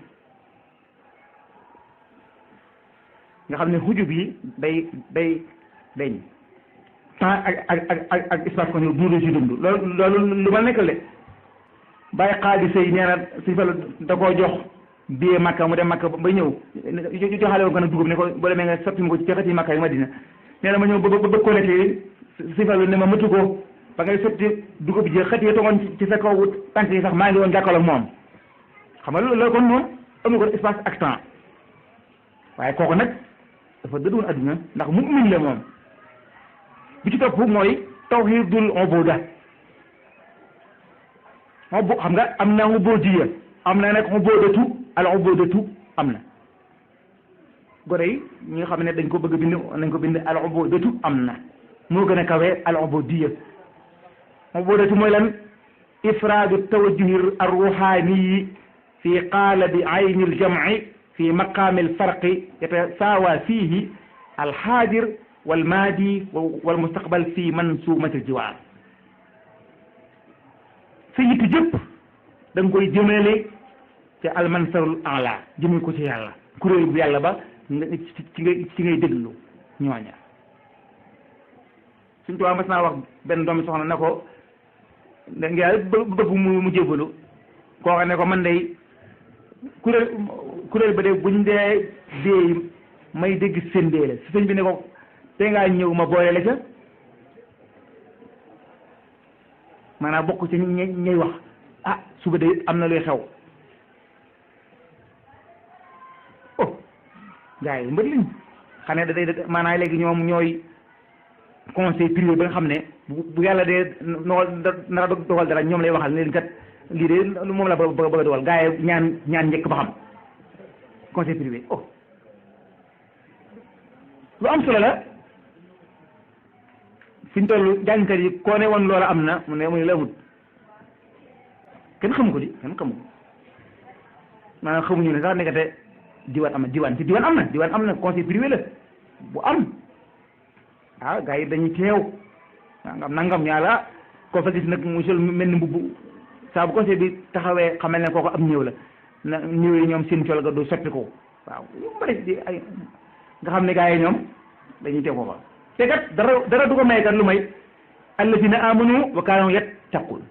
nga xam ne xujub yi day deñ temps ak espace ko ñu duudu si dund loolu lu ma nekkal de bàyyi xaadi sëy nee na si fa da koo jox billet Makka mu dem Makka ba ñëw joxale woon ko nag dugub ne ko boo demee nga sotti ma ko ci xëti Makka yi Madina nee na ma ñëw bëgg ko nekk si fa ne ma mëtu ko ba ngay sotti dugub ji xët yi togoon ci sa kaw tànk yi sax maa ngi woon jàkkaarloo ak moom xam nga loolu kon moom amu ko espace ak temps waaye kooku nag dafa dëddoon adduna ndax mu'min la moom bi ci topp mooy tawhidul ubuda xam nga am na ubudiyya am na nag ubudatu am na gore yi ñi nga xam ne dañ ko bëgg bind nañ ko bind al ubudatu am na moo gën a kawe al ubudiyya ubudatu mooy lan ifraadu tawajjuhi arruhani fi qaalabi ayni aljamci fi maqaami alfarqi yatasaawa fiihi alxaadir walmaadi walmustaqbal fi mansuumati aljiwaar sa yitt jëpp da nga koy jëmale ci almansarul ala jëmale ko ci yàlla kuréel bu yàlla ba ci ngay déglu ñooña suñ tuwaa mas naa wax benn doomi soxna ne ko da nga bëgg mu jébbalu koo xam ne ko man day kuréel ba de buñ dee déey may dégg seen dee la si sëñ bi ne ko te ngaa ñëw ma boole la ca maanaam bokk ci ñay wax ah suba de am na luy xew oh gars yi mbër liñ xam ne day maanaam léegi ñoom ñooy conseil privé ba nga xam ne bu yàlla dee nara dogal dara ñoom lay waxal ne leen kat lii de moom la bëgg a dogal gars yi ñaan njëkk ba xam conseil privé oh lu am solo la fi ñu toll jàngkat yi koo ne woon loola am na mu ne la amut kenn xamu ko di kenn xamu ko maanaam xamuñu ne sax nekkate diwaan am na diwaan am na conseil privé la bu am ah gars yi dañuy teew nangam ñaala koo fa gis nag mu sol mel ni mbubb saa bu conseil bi taxawee xamal ne kooko am ñëw la na ñëw yi ñoom seen col ga du soppi ko waaw yu bari di ay nga xam ne gars yi ñoom dañuy teew foofa te kat dara du ko may kat lu may allazina amanu wa kaanu yattaqun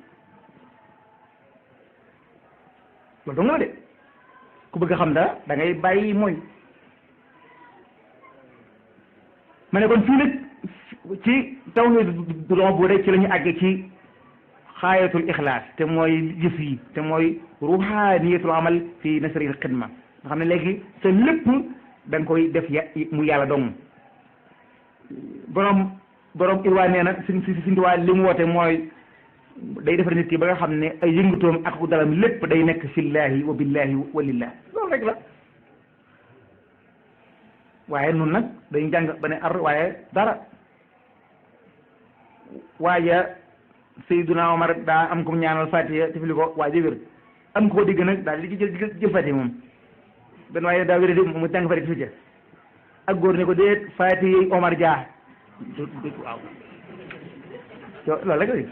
loolu dong la de ku bëgg a xam dara da ngay bàyyi mooy ma ne kon fii nag ci tawhid du bu rek ci la ñu àgg ci xaayatul ixlaas te mooy jëf yi te mooy ruhaniyatul amal fi nasril xidma nga xam ne léegi sa lépp da nga koy def mu yàlla dong borom irwaa nee na suñ tuwaa li mu woote mooy day defar nit ki ba nga xam ne ay yëngutoom ak ku dalam lépp day nekk fillahi wa billahi wa lillah loolu rek la waaye nun nag dañu jàng ba ne ar waaye dara waaja Seydina Omar daa am ko mu ñaanal Fatiha tifli ko waaja wér am ko digg nag daal di jël Fatiha moom benn waaye daa wér di mu jàng Fatiha tifli ak góor ne ko déet Fatiha Omar Dia waaw loolu rek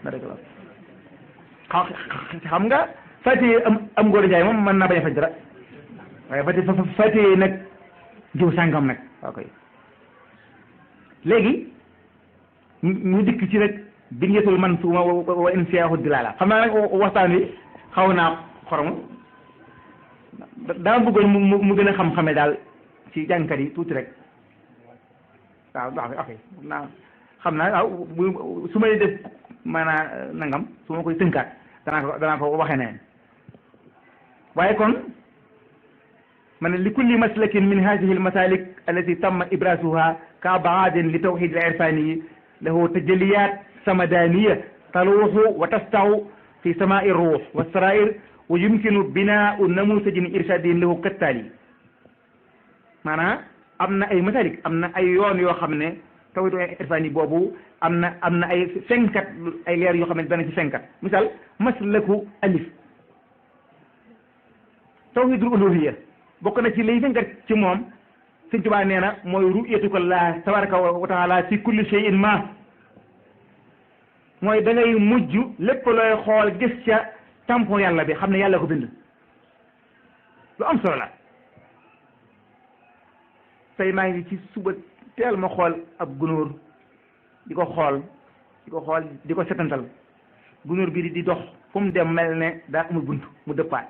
la rek la xam nga Fatiha am góor Njaay moom mën naa bañ a faj dara waaye Fatiha nag jiw sàngam nag waaw koy léegi ñu dikk ci rek binyatul mansuuma wa insiyaahu dilaala xam naa nag waxtaan wi xaw naa xorom dama bëggoon mu gën a xam-xame daal ci jàngkat yi tuuti rek waaw ok xam naa waaw su may def maanaam nangam su ma koy tënkaat danaa ko waxee neen waaye kon ma ne li kulli maslakin min hadihi al masalik allati tamma ibrasuha ka abaadin li tawhid al irfani lahu tajaliyat samadaniya taluuxu wa tastaw fi samai ruux wa sarair wa yumkinu binaau namusajin irshadin lahu kattaali maanaam am na ay masalik am na ay yoon yoo xam ne tawhid irfani boobu am na ay fenkat ay leer yoo xam ne dana ci fenkat misal maslaku alif tawhidul uluhiyya bokk na ci lay fenkat ci moom Sëñ Tuubaa nee na mooy ru'yatuka Allah tabaraka wa taala fi kulli shay'in ma mooy da ngay mujj lépp looy xool gis ca tampon yàlla bi xam ne yàlla ko bind lu am solo la tey maa ngi ci suba teel ma xool ab gunóor di ko xool di ko setantal gunóor bi di dox fu mu dem mel ne daa amul bunt mu dëppaat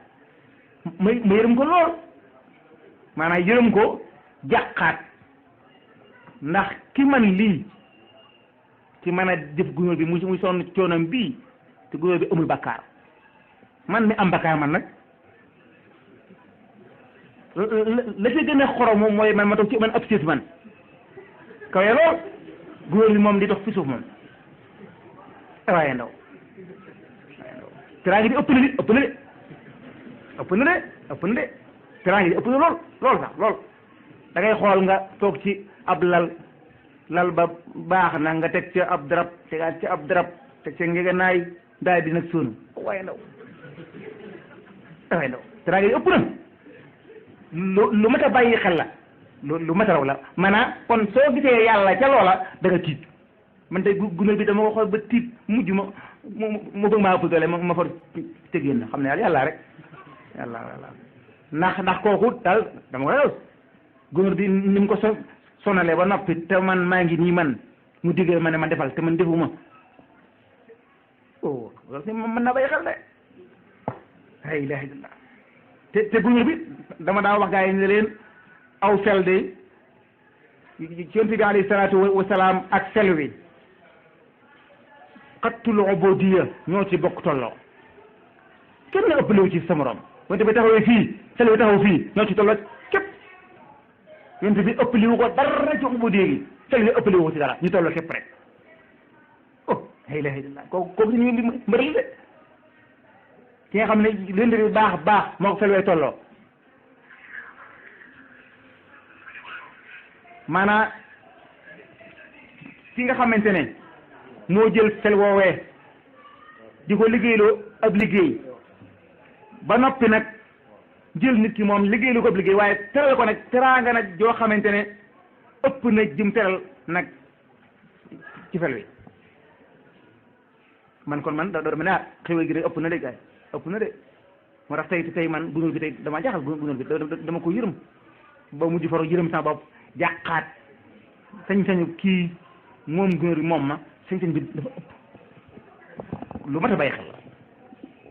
ma yërëm ko lool maanaam yërëm ko jàqaat ndax ki man lii ci mën a def gunóor bi muy sonn coonam bii te gunóor bi amul bakkaar man mi am bakkaar man nag la ci gën a xorom moom mooy man ma toog ci man ab siis man kawe lool gunóor bi moom di dox fi suuf moom waaye ndaw teraange di ëpp na de teraange di ëpp na lool sax lool da ngay xool nga toog ci ab lal ba baax na nga teg ca ab darab tegaat ca ab darab teg ca ngegenaay daay bi nag sonu waaye ndaw teraange di ëpp na lu mat a bàyyi xel la lu mat a raw la maanaam kon soo gisee yàlla ca loola da nga tiit man tey gunóor bi dama ko xool ba tiit mujj ma bëgg maa ëpp doole ma far tegéen na xam ne yàlla rek yàlla ndax kooku daal dama ko yow gunóor bi ni mu ko sonalee ba noppi te man maa ngi nii man mu diggee ma ne ma defal te man defuma oh loolu si mën na bàyyi xel de la ilaha illallah te gunóor bi dama daa wax gaa yi ne leen aw sel de ci yonent bi alayhi salaatu wa salaam ak sel wi xattul ubudiyya ñoo ci bokk tolloo kenn ëppalewu ci sa morom wante bi taxawee fii sel wi taxaw fii ñoo ci tolloo képp yonent bi ëppaliwu ko dara ci ubudiyya gi sel wi ëppaliwu ko ci dara ñu tolloo képp rek oh la ilaha illallah kooku ñu di mbëral de ki nga xam ne yonent bi baax moo ko sel wee tolloo maanaam ki nga xamante ne moo jël fel woowee di ko liggéeyloo ab liggéey ba noppi nag jël nit ki moom liggéeyloo ko ab liggéey waaye teral ko nag teraanga nag joo xamante ne ëpp na jëm teral nag ci fel wi man kon man dama ne xéwal gi de ëpp na de gaay ëpp na de moo tax tey man gunóor bi tey damaa jaaxal gunóor bi dama ko yërëm ba mujj faro yërëm sama bopp jàqaat sañ-sañu kii moom gunóor bi moom ma sañ-sañ bi dafa ëpp lu mat a bàyyi xel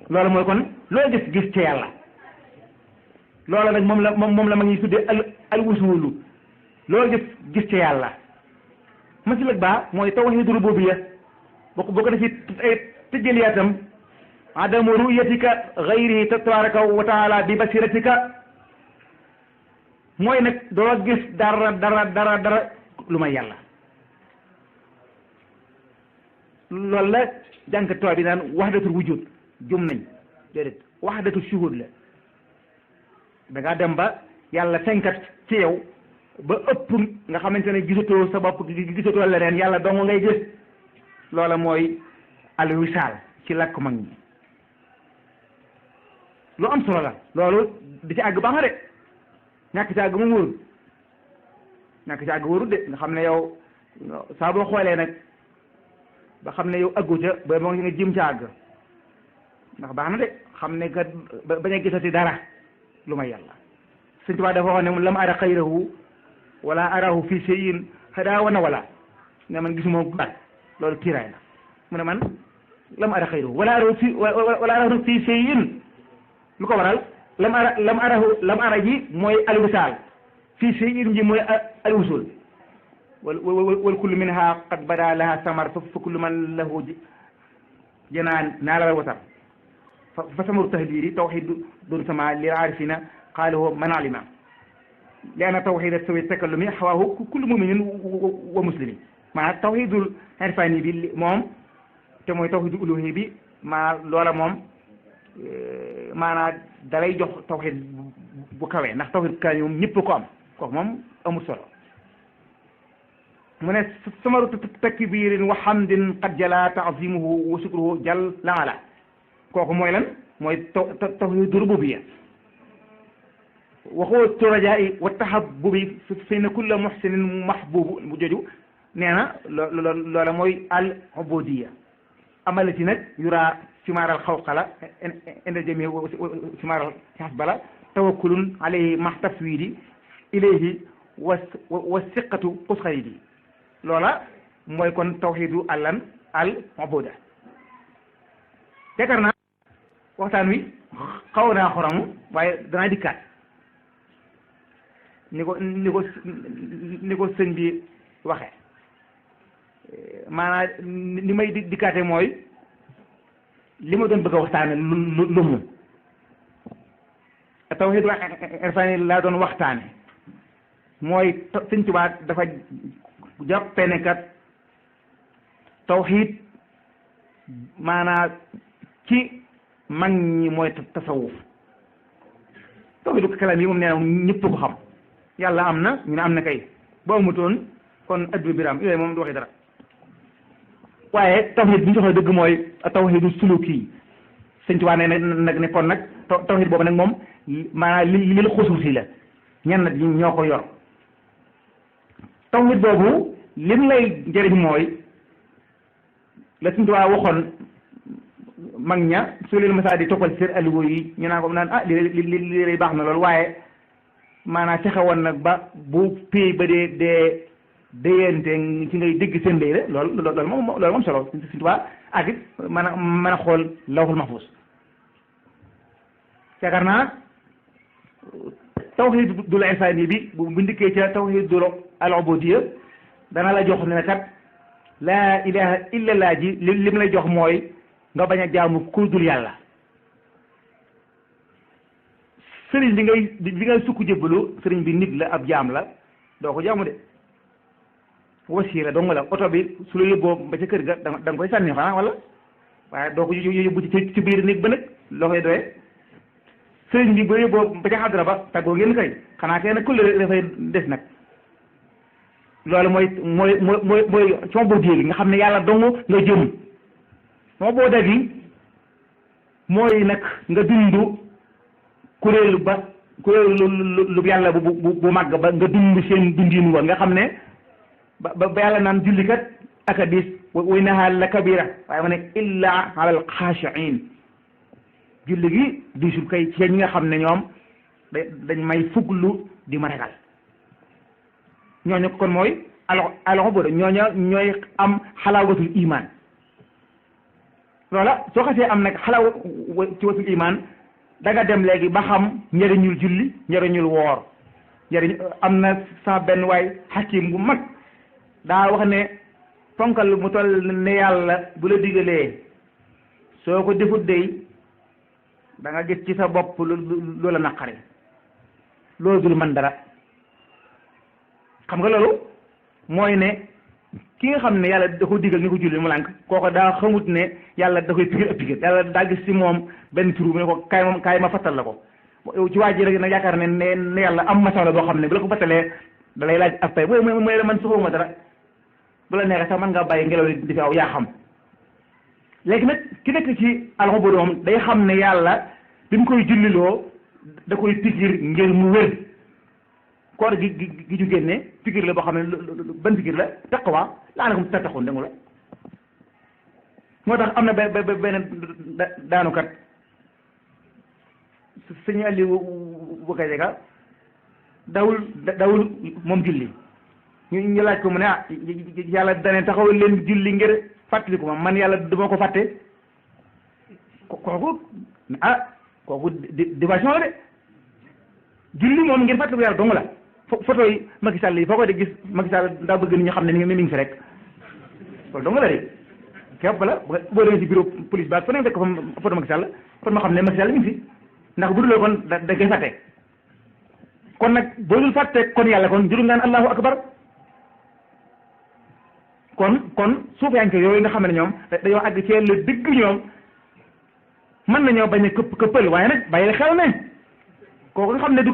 loolu mooy kon loo gis ca yàlla loola nag moom la ma ngi tuddee al wusulu loo gis ca yàlla masilak baa mooy tawhidu rububiyya boo ko def ci ay tëjëliyaatam adamu ruyatika gayrihi tabaraka wa taala bi basiratika mooy nag doo gis dara lu may yàlla loolu la jànkat tubaab bi naan wahdatul wujud jum nañ déedéet wahdatul shuhud la da ngaa dem ba yàlla fenkat ci yow ba ëpp nga xamante ne gisatoo sa bopp gisatoo leneen yàlla dong ngay gis loola mooy alwisaal ci làkk mag ñi lu am solo la loolu di ci àgg baax na de ñàkk ci àgg mu wóorul ñàkk ci àgg wóorul de nga xam ne yow saa boo xoolee nag ba xam ne yow àggu ca ba moo nga jëm ca àgg ndax baax na de xam ne kat bañ a gisati dara lu may yàlla Sëñ Tuubaa dafa wax ne lam ara xayrahu wala arahu fi shay'in xadaa wana wala ne man gisuma baat loolu kiiraay la mu ne man lam ara xayrahu wala arahu fi shay'in lu ko waral lam ara ji mooy alwisaal fi shay'in ji mooy alwusul wal kullu minha qad bada laha samar fa kullu man lahu janaan naala watar fa samaru tahlili tawxid doon sama lil aarifina qaalahu man alima li anna tawxida sawi takallumi xawaahu kullu muminin wa muslimin maanaam tawxidul irfani bi moom te mooy tawxidul uluhi bi loola moom maanaam dalay jox tawxid bu kawee ndax tawxid kaani moom ñëpp ko am kooku moom amul solo mu ne samaru takbirin wa hamdin qad jala taazimuhu wa shukruhu jal la ala kooku mooy lan mooy tawhidu rububiyya waxoo rajaa'i wa tahabbubi fi na kulla muhsinin mahbubu bu joju nee na loola mooy al ubudiyya amalati nag yura simaaral xawqala inda jami simaaral hasbala tawakkulun alayhi ma tafwidi ilayhi wa siqatu qusxaridi loola mooy kon tawhidu allan al ubuda yaakaar naa waxtaan wi xaw naa xoramu waaye danaa dikkaat ni ko sëñ bi waxe maanaam li may dikkaate mooy li ma doon bëgg a waxtaane lu mu tawhidu irfani laa doon waxtaane mooy sëñ Tuubaa dafa jàppe ne kat tawhid maanaam ci mag ñi mooy tasawuf tawhidu kalaam yi moom nee na ñëpp ko xam yàlla am na ñu ne am na kay boo amutoon kon addu biram yooyu moom du waxi dara waaye tawhid bi ñu soxla dëgg mooy tawhidu suluki sëñ Tuubaa ne nag ne kon nag tawhid boobu nag moom maanaam lil xusuusi la ñenn nag ñoo ko yor tawhid boobu lim lay njëriñ mooy la sëñ Tuubaa waxoon mag ña su leen masaa di toppal seen alluwa yi ñu naan ko naan li lay baax na loolu waaye maanaam fexe woon nag ba bu pay ba dee déyante ci ngay dégg seen day la loolu moom solo Sëñ Tuubaa ak it mën a xool lawhul mahfuus yaakaar naa tawhiidul irfaani bi bu ndikkee ca tawhiidul al ubudiyya dana la jox ne kat laa ilaha illa laa ji lim lay jox mooy nga bañ a jaamu ku dul yàlla sëriñ bi ngay sukk jébbalu sëriñ bi nit la ab jaam la doo ko jaamu de wasiila dong la oto bi su la yóbboo ba ca kër ga da nga koy sànni xanaa wala waaye doo ko yóbbu ci biir néeg ba nag loo koy doyee sëriñ bi ba yóbboo ba ca xadra ba tàggoo ngeen kay xanaa kay nag kulle dafay des nag loolu mooy sama boo gi nga xam ne yàlla dong nga jëm sama boo da gi mooy nag nga dund kuréelu lu yàlla bu màgg ba nga dund seen dundin wa nga xam ne ba yàlla naan jullikat aka diis wa innaha la kabira waaye ma ne illa ala al xaashiin julli gi diisul kay ci ñi nga xam ne ñoom dañ may fuglu di ma ragal ñooñu kon mooy al-ubud ñooy am xalaawatul iman loola soo xasee am nag xalaawatul iman da nga dem léegi ba xam njëriñul julli njëriñul woor am na sama benn waay xakim bu mag daa wax ne ponkal mu toll ne yàlla bu la digalee soo ko defut dey da nga gis ci sa bopp lu la naqari loolu dul man dara xam nga loolu mooy ne ki nga xam ne yàlla da ko digal ni ko julli mu lànk kooko daa xamut ne yàlla da koy pigir ak pigir yàlla daa gis ci moom benn turu mu ne ko kaay ma fattal la ko ci waa ji rek nag yaakaar ne yàlla am masala boo xam ne bu la ko fattalee da lay laaj ak pay mooy la man soxuma dara bu la neexee sax mën ngaa bàyyi ngelaw li di fi aw yaa xam léegi nag ki nekk ci al-ubud moom day xam ne yàlla bi mu koy julliloo da koy pigir ngir mu wér koor gi ju génne pigir la boo xam ne ban pigir la taqwa laa nakom tattaxun déggu la moo tax am na benn daanukat sëñ Aliou Bougaye dawul moom julli ñu laaj ko mu ne yàlla dane taxawal leen julli ngir fàttaliku ma man yàlla duma ko fàtte kooku dimension la de julli moom ngir fàttaliku yàlla dong la photo yi Macky Sall yi foo ko de gis Macky Sall daa bëgg nit ñu xam ne mi ngi fi rek loolu dong la de képp la boo demee ci bureau police ba fa ne fekk fa photo Macky Sall kon ma xam ne Macky Sall mi ngi fi ndax bu dul kon da koy fàtte kon nag boo dul fàtte kon yàlla kon jurul ngaan allahu akbar kon suufiyanke yooyu nga xam ne ñoom dañoo àgg ci la dëgg ñoom mën nañoo bañ a këppal waaye nag bàyyi xel ne kooku nga xam ne du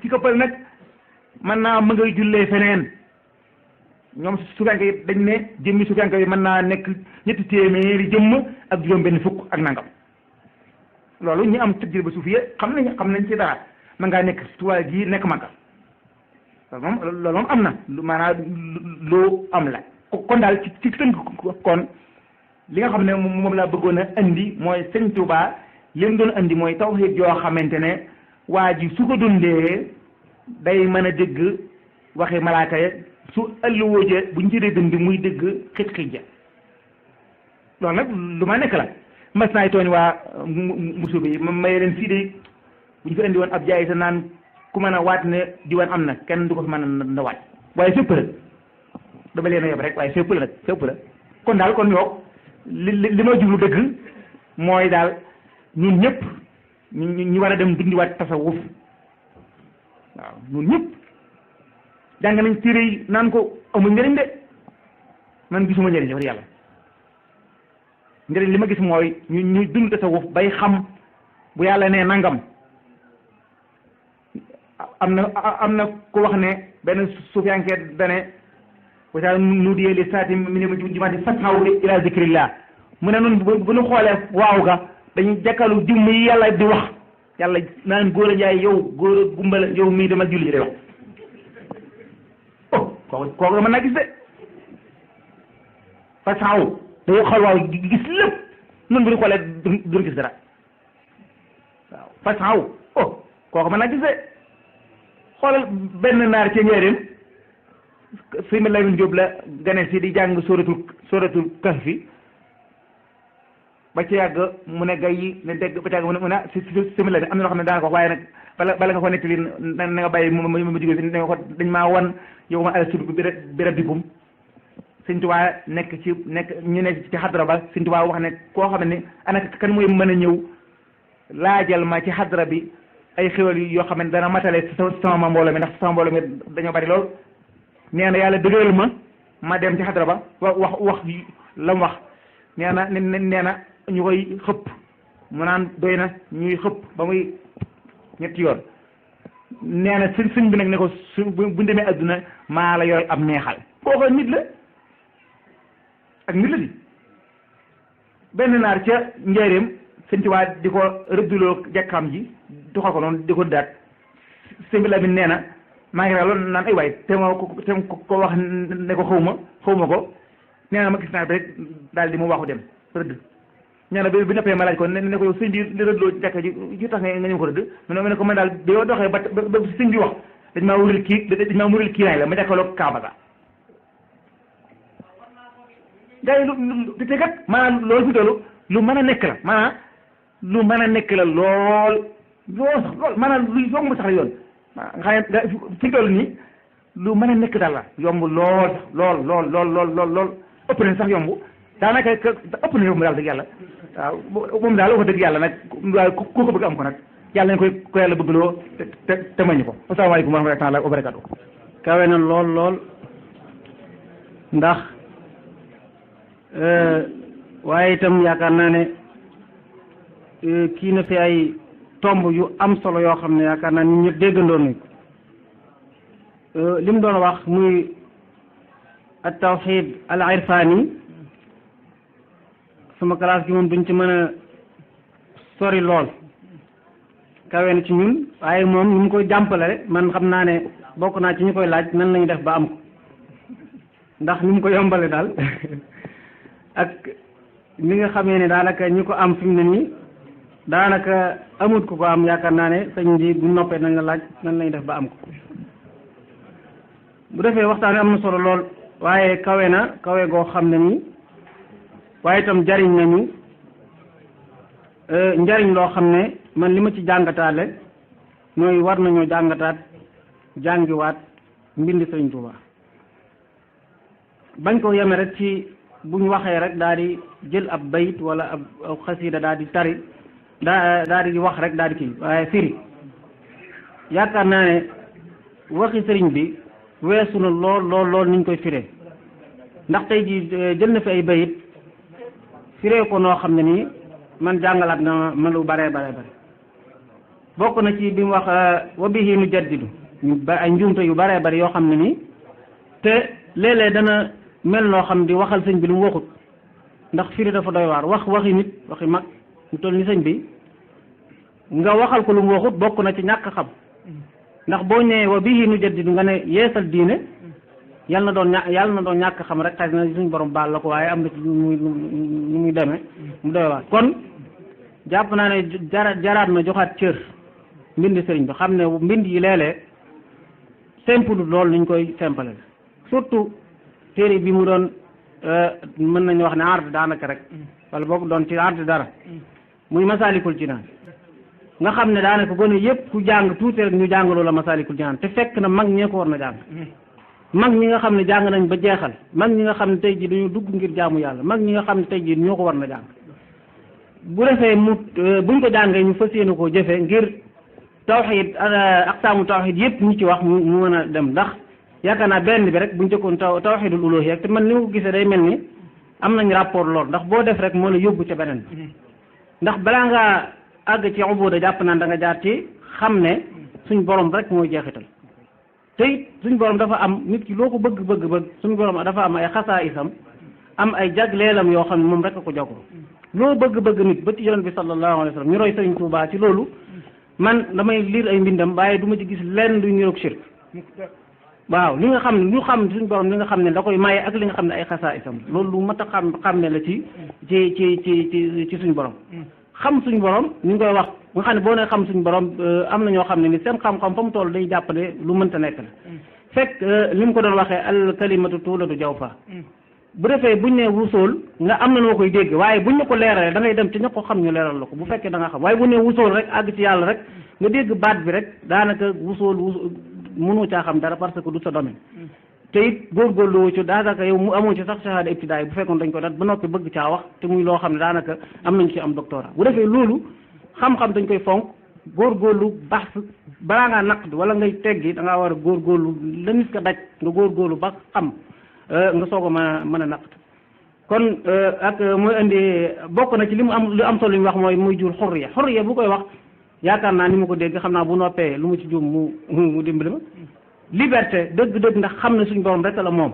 ci këppal nag mën naa ma ngay jullee feneen ñoom suufiyanke yi dañ ne jëmmi suufiyanke yi mën naa nekk ñetti téeméeri jëmm ak juróom benn fukk ak nangam loolu ñi am tajriba suufiya xam nañ ci dara mën ngaa nekk Tuubaa gi nekk Makka loolu moom am na maanaam lu am la kon daal ci tënk kon li nga xam ne moom laa bëggoon a andi mooy sëñ Tuubaa li mu doon andi mooy tawhiid yoo xamante ne waa ji su ko dundee day mën a dégg waxi malaaka ya su ëlluwooje buñ ci dee dund muy dégg xit ja loolu nag lu ma nekk la mas naay tooñ waa musu bi may leen fii de bu ñu fi indi woon ab jaay sa naan ku mën a waat ne diwaan am na kenn du ko fi mën na waat waaye fépp la dama leen a yeb rek waaye fépp la nag fépp la kon daal kon yow li ma jublu dëgg mooy daal ñun ñëpp ñu war a dem dundiwaat tasawuf waaw ñun ñëpp jàng nañ téere yi naan ko amul njëriñ de man gisuma njëriñ wax yàlla njëriñ li ma gis mooy ñu dund tasawuf bay xam bu yàlla nee nangam am na ku wax ne benn suufiyanke dane wasa nudiye li saati minima jumaati fasxaw ila zikrillah mu ne noonu bu ñu xoolee waaw ga dañuy jàkkalu jëmm yi yàlla di wax yàlla naan góor a njaay yow góor a gumbala yow mii demal julli ji day wax kooku mën naa gis de fasxaw dañuy xool waaw gis lépp noonu bu ñu xoolee duñ gis dara waaw fasxaw kooku mën naa gis de xoolal benn naar ci njëriñ sëñ ma Lamin Jóob la gane si di jàng sóoratul kahfi ba ci yàgg mu ne gay yi ne dégg ba ci yàgg mu ne si sëñ ma Lamin am na loo xam ne daana ko wax waaye nag bala nga ko nettali na nga bàyyi ma jóge si ne ko dañ maa wan yow ma ala sud bi rabbikum sëñ Tuubaa nekk ñu ne ci xadra ba sëñ Tuubaa wax ne koo xam ne ana kan mooy mën a ñëw laajal ma ci xadra bi ay xéwal yoo xam ne dana matale sama mbooloo mi ndax sama mbooloo mi dañoo bari lool nee na yàlla dëgëral ma dem ci xadra ba wax la mu wax nee na ñu koy xëpp mu naan doy na ñuy xëpp ba muy ñetti yoon nee na sëñ bi nag ne ko su bu demee adduna maa la yor ab neexal kooku nit la ak nit la di benn naar ca njaareem sëñ Tuubaa di ko rëdduloo jekkam ji doxal ko noonu di ko daat sëñ bi Lamin nee na maa ngi rax loolu naan ay waay te ko wax ne ko xawma ko nee na ma gis naa bi rek daal di mu waxu dem rëdd nee na bi noppee ma laaj ko ne ko yow sëñ bi li rëddloo jàkka ji ju tax nga ñëw ko rëdd mu ne ko man daal bi yoo doxee ba sëñ bi wax dañ maa wuril kii la ma jàkkaloo Kaaba ga gars yi lu te kat maanaam loolu fi tollu lu mën a nekk la maanaam lu mën a nekk la lool sax lool maanaam lu yomb sax la yoon nga xam ne fi toll nii lu mën a nekk daal la yomb lool sax lool ëpp na sax yomb daanaka ëpp na yomb daal dëgg yàlla waaw moom daal wax dëgg yàlla nag waaye ku ko bëgg am ko nag yàlla nañ ko yàlla bëgg loo te mañu ko asalaamaaleykum wa rahmatullahi wa barakatuh kawe na lool ndax waaye itam yaakaar naa ne kii na fi ay tomb yu am solo yoo xam ne yaakaar naa nit ñëpp déggandoon nañ ko li mu doon wax muy at tawxid al irfani sama classe gi moom duñ ci mën a sori lool kawe na ci ñun waaye moom ni mu koy jàmpale rek man xam naa ne bokk naa ci ñu koy laaj nan lañu def ba am ko ndax ni mu ko yombale daal ak li nga xamee ne daanaka ñi ko am fi mu ne nii daanaka amut ko am yaakaar naa ne sëñ bi bu noppee nañ la laaj nan lañu def ba am ko bu defee waxtaan am na solo lool waaye kawe na kawe goo xam ne nii waaye itam jariñ nañu njariñ loo xam ne man li ma ci jàngataale mooy war nañoo jàngataat jàngiwaat mbindi Sëriñ Tuuba bañ ko yeme rek ci buñ waxee rek daal di jël ab bayit wala ab xasida daal di tari daal di wax rek daal di kii waaye firi yaakaar naa ne waxi sëriñ bi weesu na lool niñ koy firee ndax tey ji jël na fi ay bayit firee ko noo xam ne nii man jàngalaat na ma lu bare bokk na ci bi mu wax wa bihi nu jaddidu ay njuumte yu bare bare yoo xam ne nii te léeg-léeg dana mel noo xam di waxal sëñ bi lu mu waxut ndax firi dafa doy waar waxi nit waxi mag mu toll ni sëñ bi nga waxal ko lu mu waxut bokk na ci ñàkk xam ndax boo ñëwee wa bihi nu jaddidu nga ne yeesal diine yàlla na doon ñàkk xam rek xëy na suñ borom baal la ko waaye am na ci lu muy demee mu doy waar kon jàpp naa ne jaraat na joxaat cër mbind sëriñ bi xam ne mbind yi léeg-léeg simple loolu niñ koy simple la surtout téere bi mu doon mën nañu wax ne ard daanaka rek wala boog doon ci ard dara muy Masaalikul Jinaan nga xam ne daanaka gone yëpp ku jàng tuuti rek ñu jàngaloo la Masaalikul Jinaan te fekk na mag ñee ko war na jàng mag ñi nga xam ne jàng nañ ba jeexal mag ñi nga xam ne tey ji dañu dugg ngir jaamu yàlla mag ñi nga xam ne tey ji ñoo ko war na jàng bu defee buñ ko jàngee ñu fas yéene koo jëfee ngir tawxid aqsaamu tawxid yëpp ñu ci wax mu mën a dem ndax yaakaar naa benn bi rek buñ jëkkoon tawxidul uluhiyya te man ni ma ko gisee day mel ni am nañ rapport lool ndax boo def rek moo la yóbbu ca beneen ndax balaa ngaa àgg ci ubuda jàpp naan da nga jaar ci xam ne suñ borom rek mooy jeexital te it suñ borom dafa am nit ki loo ko bëgg suñ borom dafa am ay xasaayisam am ay jagleelam yoo xam ne moom rek a ko jagoo loo bëgg nit ba ci yonent bi sallallahu alayhi wa sallam ñu roy Sëriñ Tuubaa ci loolu man damay liir ay mbindam waaye du ma ci gis lenn luy niroog shirk waaw li nga xam ne ñu xam suñ borom li nga xam ne da koy maye ak li nga xam ne ay xasaayisam loolu lu mat a xam ne la ci suñ borom xam suñ borom ñu ngi koy wax nga xam ne boo ne xam suñ borom am na ñoo xam ne ni seen xam-xam fa mu toll day jàpp ne lu mënta nekk la fekk li mu ko doon waxee al kalimatu tuulatu jawfa bu defee buñ ne wusool nga am na noo koy dégg waaye buñ ne ko leeralee da ngay dem ci ña ko xam ñu leeral la ko bu fekkee da nga xam waaye bu ne wusool rek àgg ci yàlla rek nga dégg baat bi rek daanaka wusool mënoo caa xam dara parce que du sa domaine te it góorgóorlu wu ci daanaka yow mu amoon ci sax shahada ibtidaay bu fekkoon dañ ko dat ba noppi bëgg caa wax te muy loo xam ne daanaka am nañ ci am doctorat bu defee loolu xam-xam dañ koy fonk góorgóorlu baax balaa ngaa naq wala ngay teggi da ngaa war a góorgóorlu la nit ka daj nga góorgóorlu ba xam nga soog a mën a naq kon ak mooy indi bokk na ci li am solo li mu wax muy jur xurriya bu koy wax yaakaar naa ni ma ko dégg xam naa bu noppee lu mu ci juum mu dimbali ma liberté dëgg-dëgg ndax xam ne suñ borom rek la moom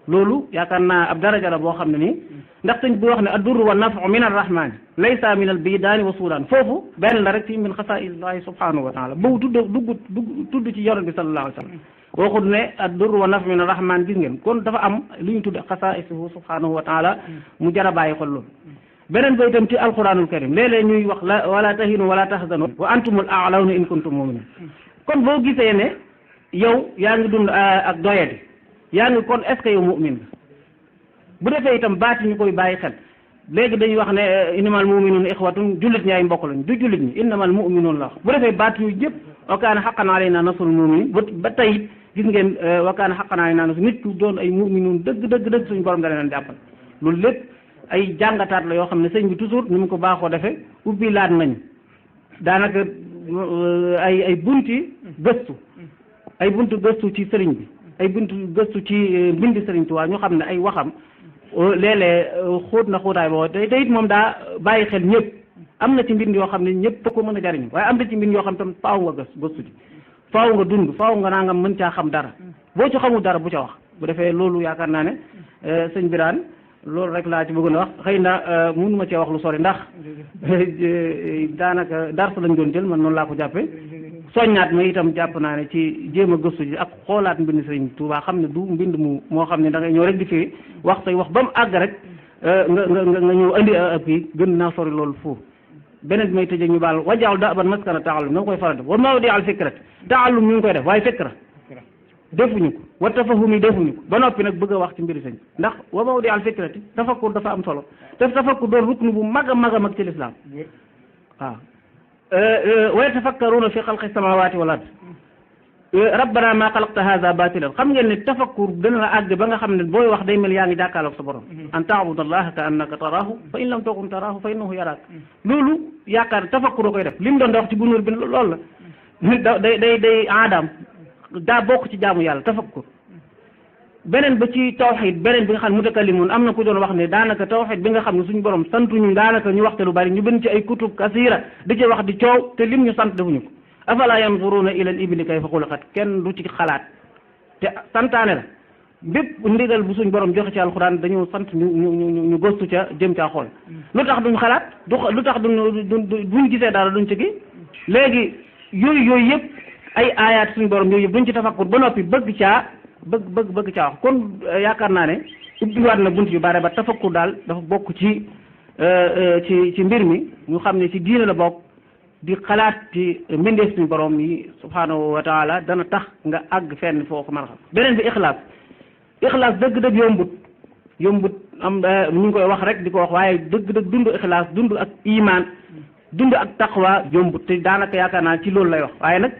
loolu yaakaar naa ab daraja la boo xam ne nii ndax sëñ bi wax ne addurru wa nafu min arrahmani laysa min al bidaani wa suudaan foofu benn la rek ci min xasaaillahi subhanahu wa taala boobu tudd ci yonent bi sallallahu alayhi wa sallam waxut ne addurru wa nafu min arrahman gis ngeen kon dafa am lu ñu tudd xasaa'isuhu subhanahu wa taala mu jar a bàyyi xol loolu beneen ba itam ci alquranul karim léeg-léeg ñuy wax la wala tahinu wala tahzanu wa antumul a'lawna in kuntum mu'minin kon boo gisee ne yow yaa ngi dund ak doyadi yaa ngi kon est-ce que yow mu'min nga bu defee itam baati ñu koy bàyyi xel léegi dañuy wax ne innamal mu'minuuna ixwatun jullit ñi ay mbokk lañ du jullit ñi innamal mu'minuuna la wax bu defee baati yu yëpp wa kaana haqqan alaynaa nasrul mu'miniin ba tey gis ngeen wa kaana haqqan alaynaa nasrul nit ku doon ay mu'minuun dëgg suñu borom da leen jàppal loolu lépp ay jàngataat la yoo xam ne sëñ bi toujours ni mu ko baaxoo defee ubbi laat nañ daanaka ay bunti gëstu ay buntu gëstu ci sëriñ bi ay buntu gëstu ci mbindi sëriñ Tuubaa ñu xam ne ay waxam léeg-léeg xóot na xóotaay boo te it moom daa bàyyi xel ñëpp am na ci mbind yoo xam ne ñëpp ko mën a jariñu waaye am na ci mbind yoo xam tam faaw nga gëstu ci faaw nga dund faaw nga naa nga mën caa xam dara boo ci xamul dara bu ca wax bu defee loolu yaakaar naa ne sëñ Birane loolu rek laa ci bëggoon a wax xëy na mënu ma cee wax lu sori ndax daanaka dars lañ doon jël man noonu laa ko jàppe soññaat ma itam jàpp naa ne ci jéem a gëstu ji ak xoolaat mbind Sëriñ Tuubaa xam ne du mbind moo xam ne da ngay ñëw rek di firi wax say wax ba mu àgg rek nga ñëw andi ab kii gën naa sori loolu foofu beneen bi may tëjee ñu baal wajaaw da ban maskana taallum na nga koy faral def wa mawdi al fikrat taallum ñu ngi koy def waaye fikra defuñu ko wa tafahumi defuñu ko ba noppi nag bëgg a wax ci mbiri sëñ ndax wa mawdi al fikrati tafakkur dafa am solo te tafakkur doon ruknu bu mag a mag a mag ci lislaam waaw wa yatafakkaruuna fi xalqi samawati wal ard rabbana ma xalaqta hada batilan xam ngeen ne tafakkur dana la àgg ba nga xam ne booy wax day mel yaa ngi jàkkaarloog sa borom an taabuda allaha ka annaka taraahu fa in lam takun taraahu fa innahu yaraak loolu yaakaar tafakkur a koy def li mu doon wax ci bunóor bi loolu la day aadam daa bokk ci jaamu yàlla tafakkur beneen ba ci tawxid beneen bi nga xam ne mutakallimun am na ku doon wax ne daanaka tawxid bi nga xam ne suñu borom santuñu daanaka ñu waxte lu bari ñu bind ci ay kutub kasira di ci wax di coow te lim ñu sant defuñu ko afala yanzuruna ila al ibli kayfa xuliqat kenn du ci xalaat te santaane la bépp ndigal bu suñ borom joxe ci alxuraan dañoo sant ñu gëstu ca jëm caa xool lu tax duñ xalaat lu tax buñ gisee dara duñ ci gi léegi yooyu yëpp ay aayaat suñu borom yooyu yëpp duñ ci tafakkur ba noppi bëgg caa wax kon yaakaar naa ne ubbiwaat na bunt yu bare ba tafakkur daal dafa bokk ci mbir mi ñu xam ne ci diine la bokk di xalaat ci mbindeef suñu borom yi subhanahu wa taala dana tax nga àgg fenn foo ko mën a xam beneen bi ixlaas dëgg-dëgg yombut am ñu ngi koy wax rek di ko wax waaye dëgg-dëgg dund ixlaas dund ak iman dund ak taqwa yombut te daanaka yaakaar naa ci loolu lay wax waaye nag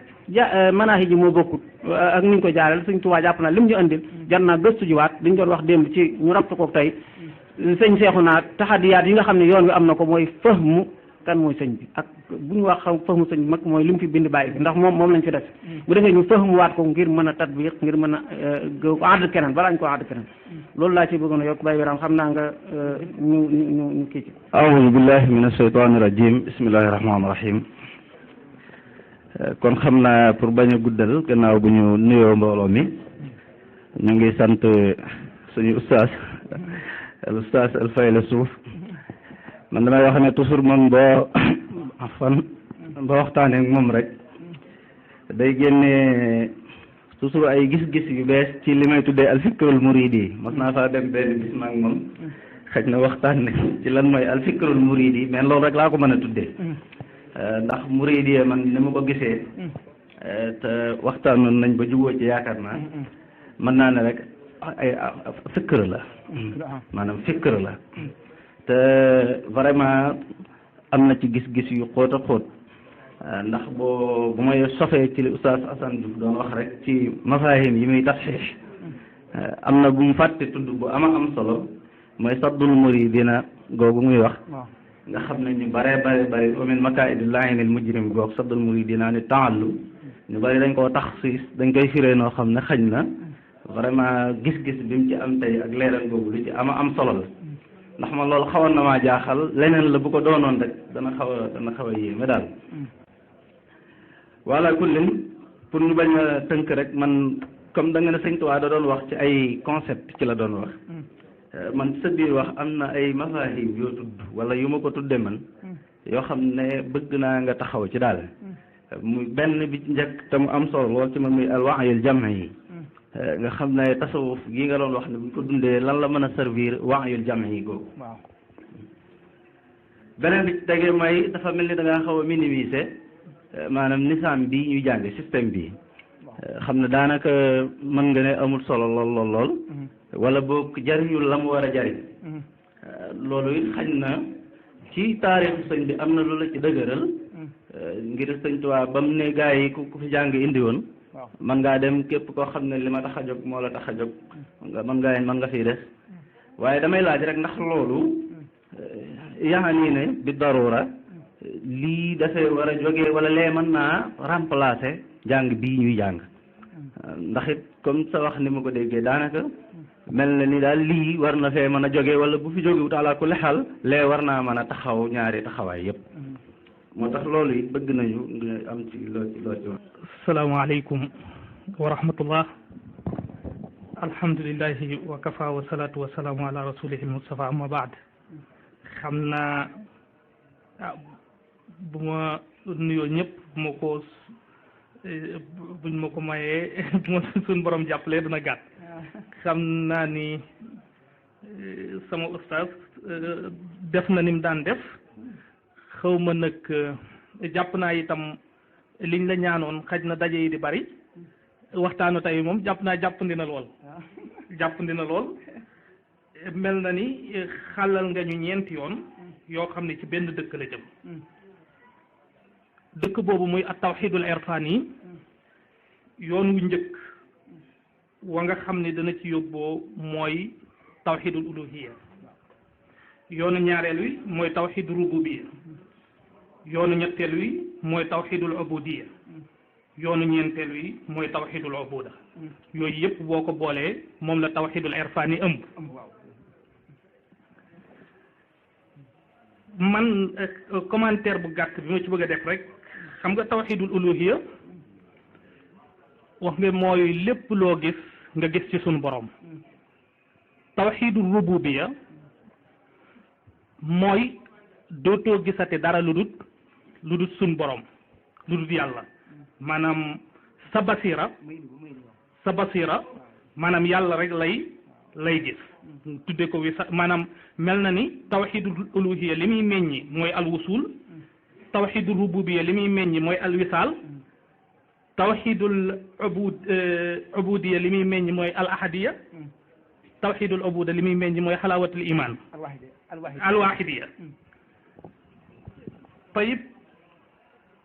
manaahi ji moo bokkut ak ni ñu ko jaareel Sëñ Tuubaa jàpp naa lim ñu andil jar naa gëstu jiwaat liñ doon wax démb ci ñu rabtu ko tey sëñ seexu naa taxadiyaat yi nga xam ne yoon wi am na ko mooy fahmu kan mooy sëñ bi ak bu ñu wax fahmu sëñ bi mag mooy li mu fi bind bàyyi bi ndax moom lañ fi def bu defee ñu fahmuwaat ko ngir mën a tatbiq ngir mën a àdd keneen balaa ñu ko àdd keneen loolu laa ci bëggoon a yokk Baye Birame xam naa nga ñu kii ci a'uuzu billahi min ashaytaani rajim bismillahi rahmaani rahim kon xam naa pour bañ a guddal gannaaw bu ñu nuyoo mbooloo mi ñu ngi sant suñu ustaas al Faylasuf man damay wax ne toujours man boo waxtaanee ak moom rek day génne toujours ay gis-gis yu bees ci li may tuddee alfikrul muridi mas naa faa dem benn bis ma ak moom xëj na waxtaan ne ci lan mooy alfikrul muridi mais loolu rek laa ko mën a tuddee ndax muridi man ni ma ko gisee te waxtaanoon nañ ba jubóo ci yaakaar naa mën naa ne rek ay fikr la maanaam fikr la te vraiment am na ci gis-gis yu xóot a xóot ndax bu may sofee ci li Oustaz Assane Diouf doon wax rek ci mafahim yi muy tasxiix am na bu mu fàtte tudd bu ama am solo mooy saddul muridina googu muy wax nga xam ne ñu bare wa min makaa'idil laa'inil mujrim goog saddul muridina ni taallu ñu bari dañ koo taxsiis dañ koy firee noo xam ne xañ na vraiment gis-gis bi mu ci am tey ak leeral googu lu ci ama am solo la ndax ma loolu xawoon na maa jaaxal leneen la bu ko doonoon rek dana xaw a yéeme daal wala kullin pour ñu bañ a tënk rek man comme da nga ne sëñ Tuubaa da doon wax ci ay concept ci la doon wax man sa biir wax am na ay mafahim yoo tudd wala yu ma ko tudde man yoo xam ne bëgg naa nga taxaw ci daal muy benn bi ci njëkk te mu am solo lool ci man muy alwaayul jam'i yi nga xam ne tasawuf gi nga doon wax ne buñ ko dundee lan la mën a servir waayul jam'i yi googu beneen bi ci tegee mooy dafa mel ni da ngaa xaw a minimiser maanaam nisaam bi ñuy jàng système bi xam ne daanaka mën nga ne amul solo lool wala boog jariñul la mu war a jariñ loolu it xañ na ci taarixu sëñ bi am na lu la ci dëgëral ngir sëñ Tuubaa ba mu ne gaa yi ku fi jàng indi woon man ngaa dem képp koo xam ne li ma tax a jóg moo la tax a jóg mën nga fiy des waaye damay laaj rek ndax loolu yaani ne bi darura lii dafay war a jógee wala lee mën naa remplacer jàng bii ñuy jàng ndax it comme sa wax ni ma ko déggee daanaka mel na ni daal lii war na fee mën a jógee wala bu fi jógewut ala kulli xaal lee war naa mën a taxaw ñaari taxawaay yépp moo tax loolu it bëgg nañu nga am ci loo ci wax. asalaamaaleykum wa rahmatullah alhamdulillahi wa kafa wa salaatu wa salaamu ala rasulihi almustafa amma baad xam naa bu ma nuyoo ñëpp bu ma ko buñ ma ko mayee bu ma suñ borom jàppalee dana gàtt xam naa ni sama ustaas def na ni mu daan def xaw ma nag jàpp naa itam liñ la ñaanoon xaj na daje yi di bari waxtaanu tey moom jàppandi na lool mel na ni xàllal nga ñu ñeenti yoon yoo xam ne ci benn dëkk la jëm dëkk boobu muy at tawxidul irfani yoon wu njëkk wa nga xam ne dana ci yóbboo mooy tawxidul uluhiya yoonu ñaareel wi mooy tawxidul rububiya yoonu ñetteel wi mooy tawxidul ubudiya yoonu ñeenteel wi mooy tawxidul ubuda yooyu yëpp boo ko boolee moom la tawxidul irfani ëmb man commentaire bu gàtt bi ma ci bëgg a def rek xam nga tawxidul uluhiya wax nga mooy lépp loo gis nga gis ci sunu borom tawxidul rububiya mooy dootoo gisate dara lu dut sunu borom lu dut yàlla maanaam sa basira maanaam yàlla rek lay gis tudde ko wi maanaam mel na ni tawxidul uluhiya li muy meññi mooy alwusul tawxidul rububiya li muy meññi mooy alwisaal tawxidul ubudiya li muy meññi mooy al ahadiya tawxidul ubuda li muy meññi mooy xalaawatul iman alwaxidiya tayib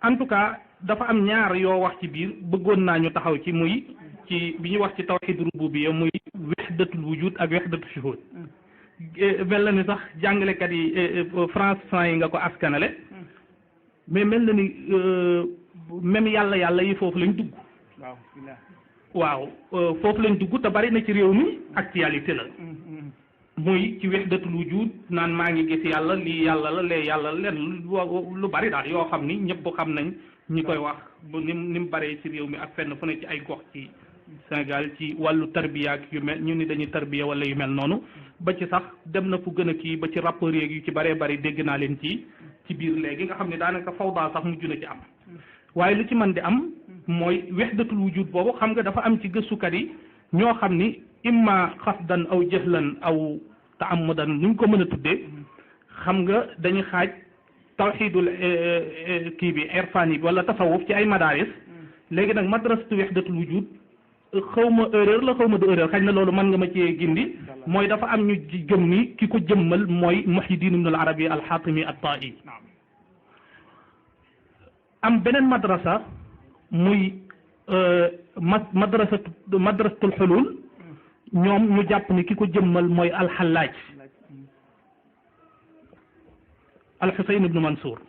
en tout cas dafa am ñaar yoo wax ci biir bëggoon naa ñu taxaw ci muy ci bi ñuy wax ci tawxid rububiya muy wahdatul wujud ak wahdatul shuhud mel na ni sax jàngalekat yi français yi nga ko askanale mais mel na ni même yàlla yi foofu lañ dugg waaw foofu lañ dugg te bari na ci réew mi actualité la muy ci wahdatul wujud naan maa ngi gis yàlla lii yàlla la lee yàlla la leen lu bari daal yoo xam ni ñëpp xam nañ ñi koy wax ni mu baree ci réew mi ak fenn fu ne ci ay gox ci Sénégal ci wàllu tarbiya ak yu mel ñu ni dañuy tarbiya wala yu mel noonu ba ci sax dem na fu gën a kii ba ci rappeurs yeeg yu ci baree bari dégg naa leen ci biir léegi nga xam ne daanaka fawda sax mujj na ci am waaye lu ci mën di am mooy wahdatul wujud boobu xam nga dafa am ci gëstukat yi ñoo xam ni imma xasdan aw jahlan aw ta'ammudan nuñ ko mën a tuddee xam nga dañuy xaaj tawxidul kii bi irfani bi wala tasawuf ci ay madaris léegi nag madrasatu wahdatul wujud xaw ma erreur la xaw ma du erreur xañ na loolu mën nga ma cee gindi mooy dafa am ñu gëm ni ki ko jëmmal mooy Muhyiddin ibn al Arabi al Xaatimi at-Taa'i am beneen madrasa muy madrasatul xulul ñoom ñu jàpp ni ki ko jëmmal mooy al-Xallaaj al-Xuseyn ibnu Mansour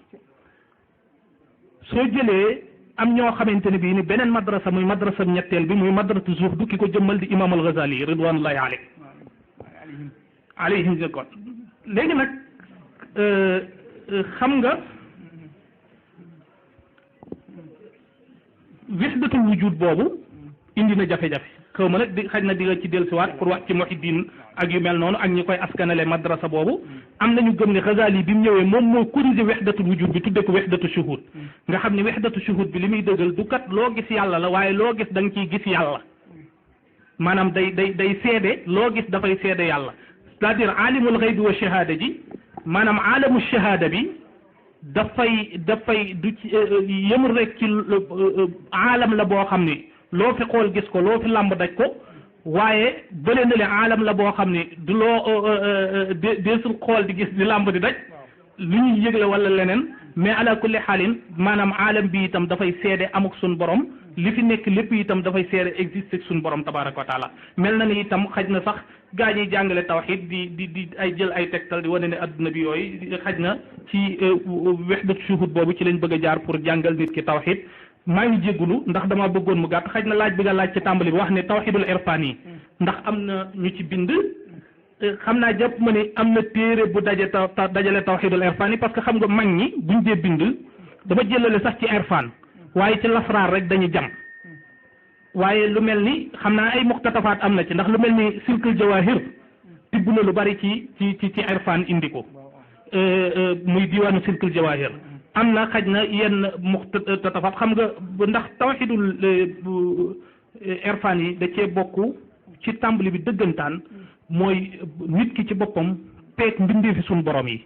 soo jëlee am ñoo xamante ne bii ni beneen madrasa muy madrasa ñetteel bi muy madrasatu zuhd ki ko jëmmal di imam al-Ghazali ridwanullahi alayhim kon léegi nag xam nga wahdatul wujud boobu indi na jafe-jafe xaw ma nag di xaj na di nga ci dellusiwaat pour wax ci Muhiddin ak yu mel noonu ak ñi koy askanale madrasa boobu am nañu gëm ne Ghazali bi mu ñëwee moom moo corrigé wahdatul wujud bi tudde ko wahdatu shuhud nga xam ne wahdatu shuhud bi li muy dëggal du kat loo gis yàlla la waaye loo gis da nga ciy gis yàlla maanaam day seede loo gis dafay seede yàlla c'est-à-dire alimul ghaybi wa shahada ji maanaam alamu shahada bi dafay du ci yemul rek ci aalam la boo xam ni loo fi xool gis ko loo fi làmb daj ko waaye bële na le aalam la boo xam ni du loo deesul xool di gis di làmb di daj lu ñuy yëgle wala leneen mais ala kulli xaalin maanaam aalam bi itam dafay seede amuk suñ borom li fi nekk lépp itam dafay seede existe suñ borom tabaraka wa taala mel na ni itam xaj na sax gaa ñuy jàngale tawxid di ay jël ay tegtal di wane ne adduna bi yooyu xaj na ci wahdat shuhud boobu ci lañ bëgg a jaar pour jàngal nit ki tawxid maa ngi jéggulu ndax dama bëggoon mu gàtt xaj na laaj bi nga laaj ci tàmbali bi wax ne tawxidul irfan yi ndax am na ñu ci bind xam naa jàpp ma ne am na téere bu dajale tawxidul irfan yi parce que xam nga mag ñi buñ dee bind dama jëlale sax ci irfan waaye ci lasraar rek dañu jam waaye lu mel ni xam naa ay muxtatafaat am na ci ndax lu mel ni silkul jawahir tibb na lu bari ci irfan indi ko muy diwaanu silkul jawahir am na xaj na yenn muxtatafaat xam nga ndax tawxidul irfan yi da cee bokk ci tàmbali bi dëggantaan mooy nit ki ci boppam peeg mbindeefi suñu borom yi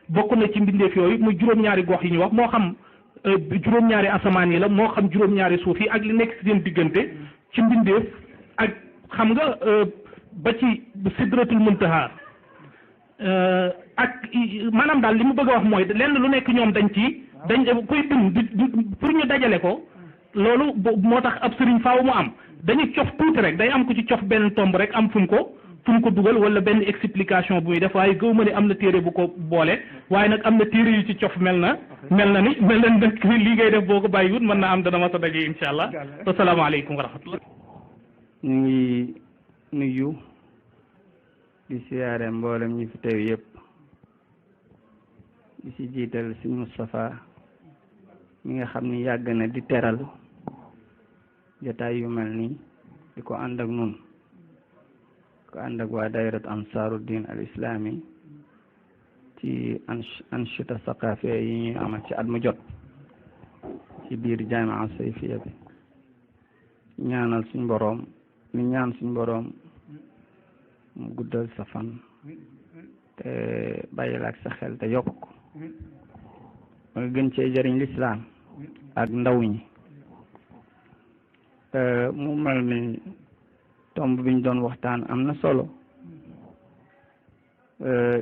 bokk na ci mbindeef yooyu muy juróom-ñaari gox yi ñu wax moo xam juróom-ñaari asamaan yi la moo xam juróom-ñaari suuf yi ak li nekk ci seen diggante ci mbindeef ak xam nga ba ci sidratul muntaha ak maanaam daal li mu bëgg a wax mooy lenn lu nekk ñoom dañ koy bind pour ñu dajale ko loolu moo tax ab sëriñ faaw mu am dañuy cof tuuti rek day am ko ci cof benn tomb rek am fu mu ko dugal wala benn explication bu muy def waaye gëw ma ne am na téere bu ko boole waaye nag am na téere yu ci cof mel na ni nag lii ngay def boo ko bàyyiwut mën naa am dana ma sa daje insha allah asalaamaaleykum wa rahmatullah ñu ngi nuyu di siyaare mboolem ñi fi teew yëpp di si jiital si Moustapha mi nga xam ni yàgg na di teral jotaay yu mel nii di ko ànd ak nun ko ànd ak waa dayrat Ansaruddin al islami ci anshita saqafe yi ñuy amal ci at mu jot ci biir jamaa sayfiya bi ñaanal suñ boroom ni ñaan suñ boroom mu guddal sa fan te bàyyil ak sa xel te yokk ko nga gën cee jëriñ lislaam ak ndaw ñi mu mel ni tomb biñ doon waxtaan am na solo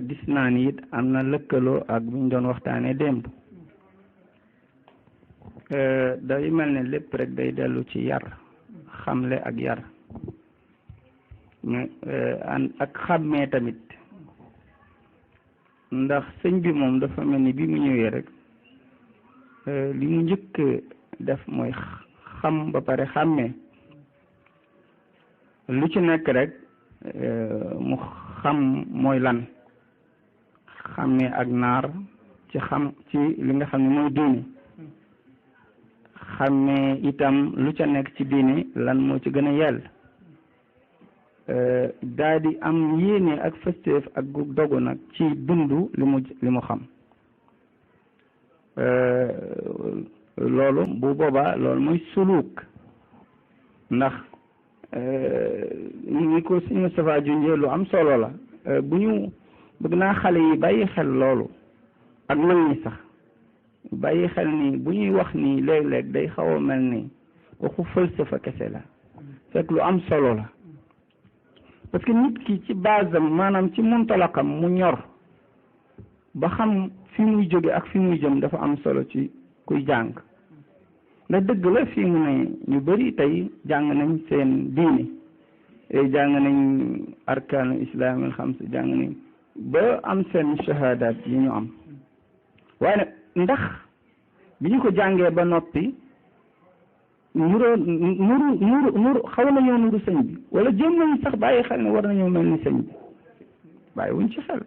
gis naa ni it am na lëkkaloo ak biñ doon waxtaanee démb day mel ne lépp rek day dellu ci yar xamle ak yar mais ak xàmmee tamit ndax sëñ bi moom dafa mel ni bi mu ñëwee rek li mu njëkk def mooy xam ba pare xàmmee lu ci nekk rek mu xam mooy lan xàmmee ak naar ci xam ci li nga xam ne mooy diine xàmmee itam lu ca nekk ci diine lan moo ci gën a yell daa di am yéene ak fësteef ak dogu nag ci dundu li mu xam loolu bu boobaa loolu mooy suluk ndax ni ko sëñ Moustapha junjee lu am solo la bu ñu bëgg naa xale yi bàyyi xel loolu ak mag ñi sax bàyyi xel ni bu ñuy wax ni léeg-léeg day xaw a mel ni waxu falsafa kese la fekk lu am solo la parce que nit ki ci base am maanaam ci muntalaqam mu ñor ba xam fi muy jóge ak fi muy jëm dafa am solo ci kuy jàng ndax dëgg la fii mu ne ñu bëri tey jàng nañ seen diine jàng nañ arkaanu islaamil xams jàng nañ ba am seen shahadaat yi ñu am waaye nag ndax bi ñu ko jàngee ba noppi nuru xaw nañoo nuru sëñ bi wala jéem nañ sax bàyyi xel ne war nañoo mel ni sëñ bi bàyyi wuñ ci xel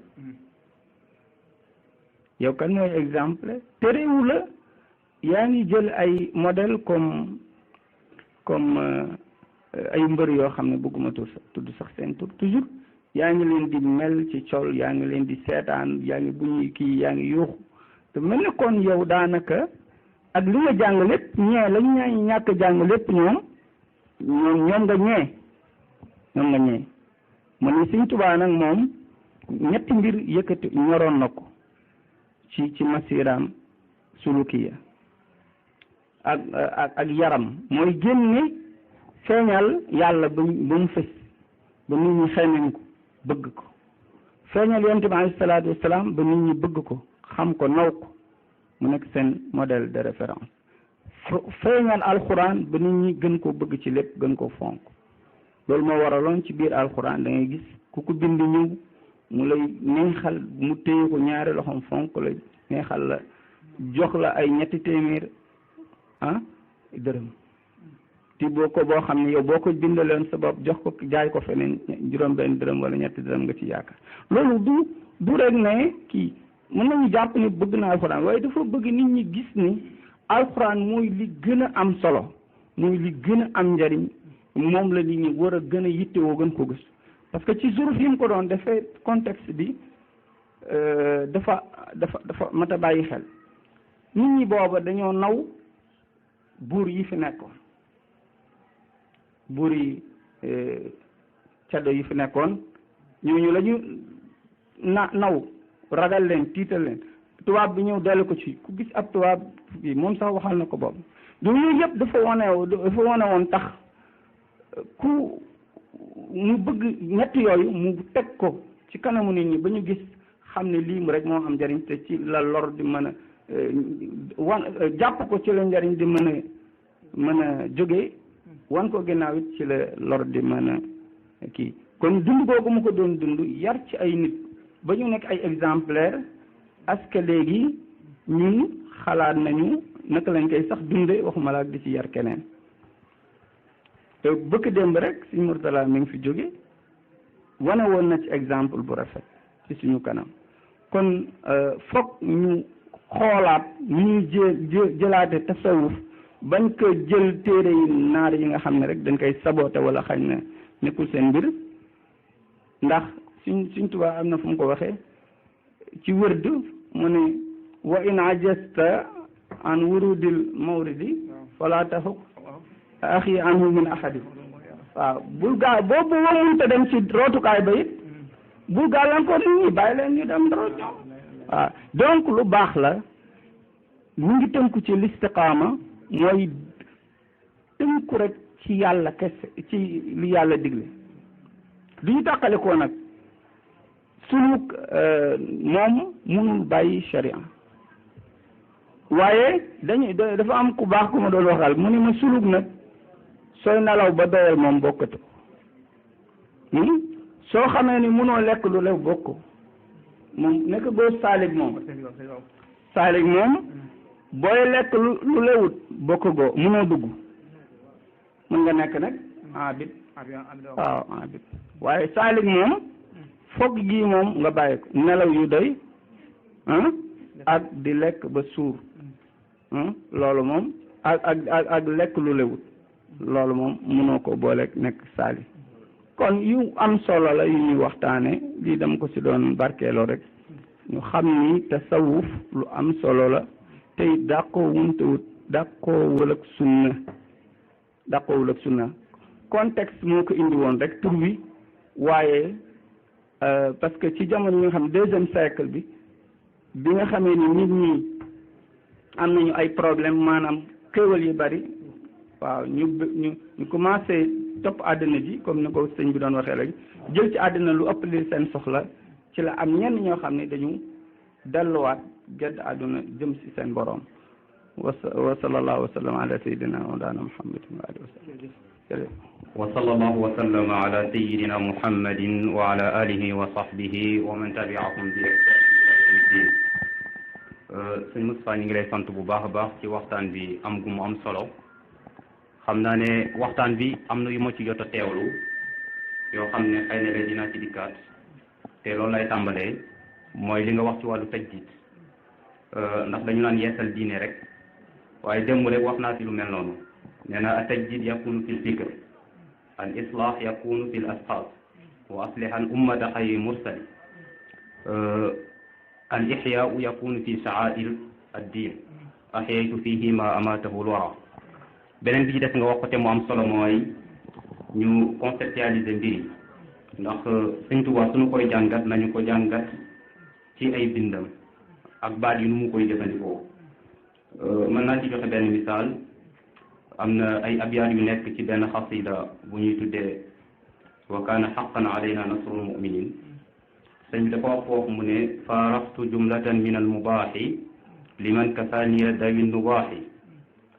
yow kan mooy exemple terewu la yaa ngi jël ay modèle comme comme ay mbër yoo xam ne bëgguma tudd sax seen tur toujours yaa ngi leen di mel ci col yaa ngi leen di seetaan yaa ngi bu ñuy kii yaa ngi yuuxu te mel ni kon yow daanaka ak li nga jàng lépp ñee lañ ñaañi ñàkk jàng lépp ñoom nga ñee mu ne Sëñ Tuubaa nag moom ñetti mbir yëkkati ñoroon na ko ci masiraam sulukiya ak yaram mooy génne feeñal yàlla ba mu fës ba nit ñi xemeñ ko bëgg ko feeñal yonent bi alayhi salaatu wasalaam ba nit ñi bëgg ko xam ko naw ko mu nekk seen modèle de référence feeñal alxuraan ba nit ñi gën ko bëgg ci lépp gën ko fonk loolu moo waraloon ci biir alxuraan da ngay gis ku ko bind ñëw mu lay neexal mu téye ko ñaari loxoom fonk la neexal la jox la ay ñetti téeméer dërëm ti boo xam ne yow boo ko bindaloon sa bopp jox ko jaay ko feneen juróom-benn dërëm wala ñetti dërëm nga ci yaakaar loolu du rek ne kii mën nañu jàpp ni bëgg na alxuraan waaye dafa bëgg nit ñi gis ni alxuraan mooy li gën a am solo mooy li gën a am njariñ moom la nit ñi war a gën a yittewoo gën ko gis parce que ci jour yi mu ko doon defee contexte bi dafa mat a bàyyi xel nit ñi booba dañoo naw buur yi fi nekkoon buur yi caddo yi fi nekkoon ñooñu la ñu naw ragal leen tiital leen tubaab bi ñëw dellu ko ci ku gis ab tubaab bi moom sax waxal na ko boobu du yooyu yëpp dafa wane woon tax ku mu bëgg ñett yooyu mu teg ko ci kanamu nit ñi ba ñu gis xam ne lii mu rek moo am njariñ te ci la lor di mën a jàpp ko ci la njariñ di mën a jógee wan ko ginnaaw it ci la lor di mën a kii kon dund googu mu ko doon dund yar ci ay nit ba ñu nekk ay exemplaire est-ce que léegi ñun xalaat nañu naka lañ koy sax dunde waxuma la di ci yar keneen te bëkk démb rek Sëñ Murtala mi ngi fi jóge wane woon na ci exemple bu rafet ci suñu kanam kon foog ñu xoolaat ñu jëlaate tasawuf bañ ko jël téere yi naar yi nga xam ne rek dañ koy saboté wala xañ na nekkul seen mbir ndax suñ Tuubaa am na fu mu ko waxee ci wërd mu ne wa in ajasta an wurudil mawridi fala taxuk axi anhu min ahadi waaw bul gaa boobu mënta dem ci rootukaay ba it bul gàllankoor nit ñi bàyyi leen ñu dem root ñoom waaw donc lu baax la mu ngi tënku ci listiqaama mooy tënku rek ci yàlla kese ci li yàlla digle du ñu tàqale ko nag suluk moom mënul bàyyi sharia waaye dafa am ku baax ku ma doon waxal mu ne ma suluk nag sooy nelaw ba doyal moom bokkatu soo xamee ni mënoo lekk lu lew bokk moom nekk boo saalig moom booy lekk lu lewut bokk goo mënoo dugg mën nga nekk nag abid waaw abid waaye saalig moom foog gi moom nga bàyyi ko nelaw yu doy ak di lekk ba suur loolu moom ak lekk lu lewut loolu moom mënoo ko booleeg nekk saali kon yu am solo la yu ñuy waxtaane lii dama ko ci doon barkeeloo rek ñu xam ni tasawuf lu am solo la tey dàqoowul ak sunna contexte moo ko indi woon rek tur wi waaye parce que ci jamono yi nga xam deuxième siècle bi nga xamee ni nit ñi am nañu ay problème maanaam xéewal yu bari waaw ñu commencé topp àddina ji comme ni ko sëñ bi doon waxee léegi jël ci àddina lu ëpp li seen soxla ci la am ñenn ñoo xam ne dañu delluwaat gedd àdduna jëm si seen boroom wa sallallahu wa sallam ala sayyidina mawlana muhammadin wa alihi wa sallam wa sallallahu wa sallama ala sayyidina muhammadin wa ala alihi wa sahbihi wa man tabi'ahum bi ihsan ila yawmi ddin sëñ Moustapha ñu ngi lay sant bu baax a baax ci waxtaan bi am gu mu am solo xam naa ne waxtaan bi am na yu ma ci jot a teewlu yoo xam ne xëy na dinaa ci dikkaat te loolu lay tàmbalee mooy li nga wax ci wàllu tajdid ndax dañu naan yeesal diine rek waaye démb rek wax naa ci lu mel noonu nee na atajdid yakunu fi lfikr al islah yakunu fi l asxaas wa aslihan ummata xayri mursali al ixyaau yakunu fi sha'air ad-din ahyaytu fihi ma amatahu lwara beneen bi ci def nga wax ko te mu am solo mooy ñu conceptualiser mbir yi ndax Sëñ Tuubaa suñu koy jàngat nañu ko jàngat ci ay bindam ak baat yi nu mu koy jëfandikoo mën naa ci joxe benn misaal am na ay abyaat yu nekk ci benn xasida bu ñuy tuddee wa kaana xaqan alayna nasrul muminin sëñ bi dafa wax foofu mu ne faaraxtu jumlatan min almubaaxi liman kafaaniya dawi nubaaxi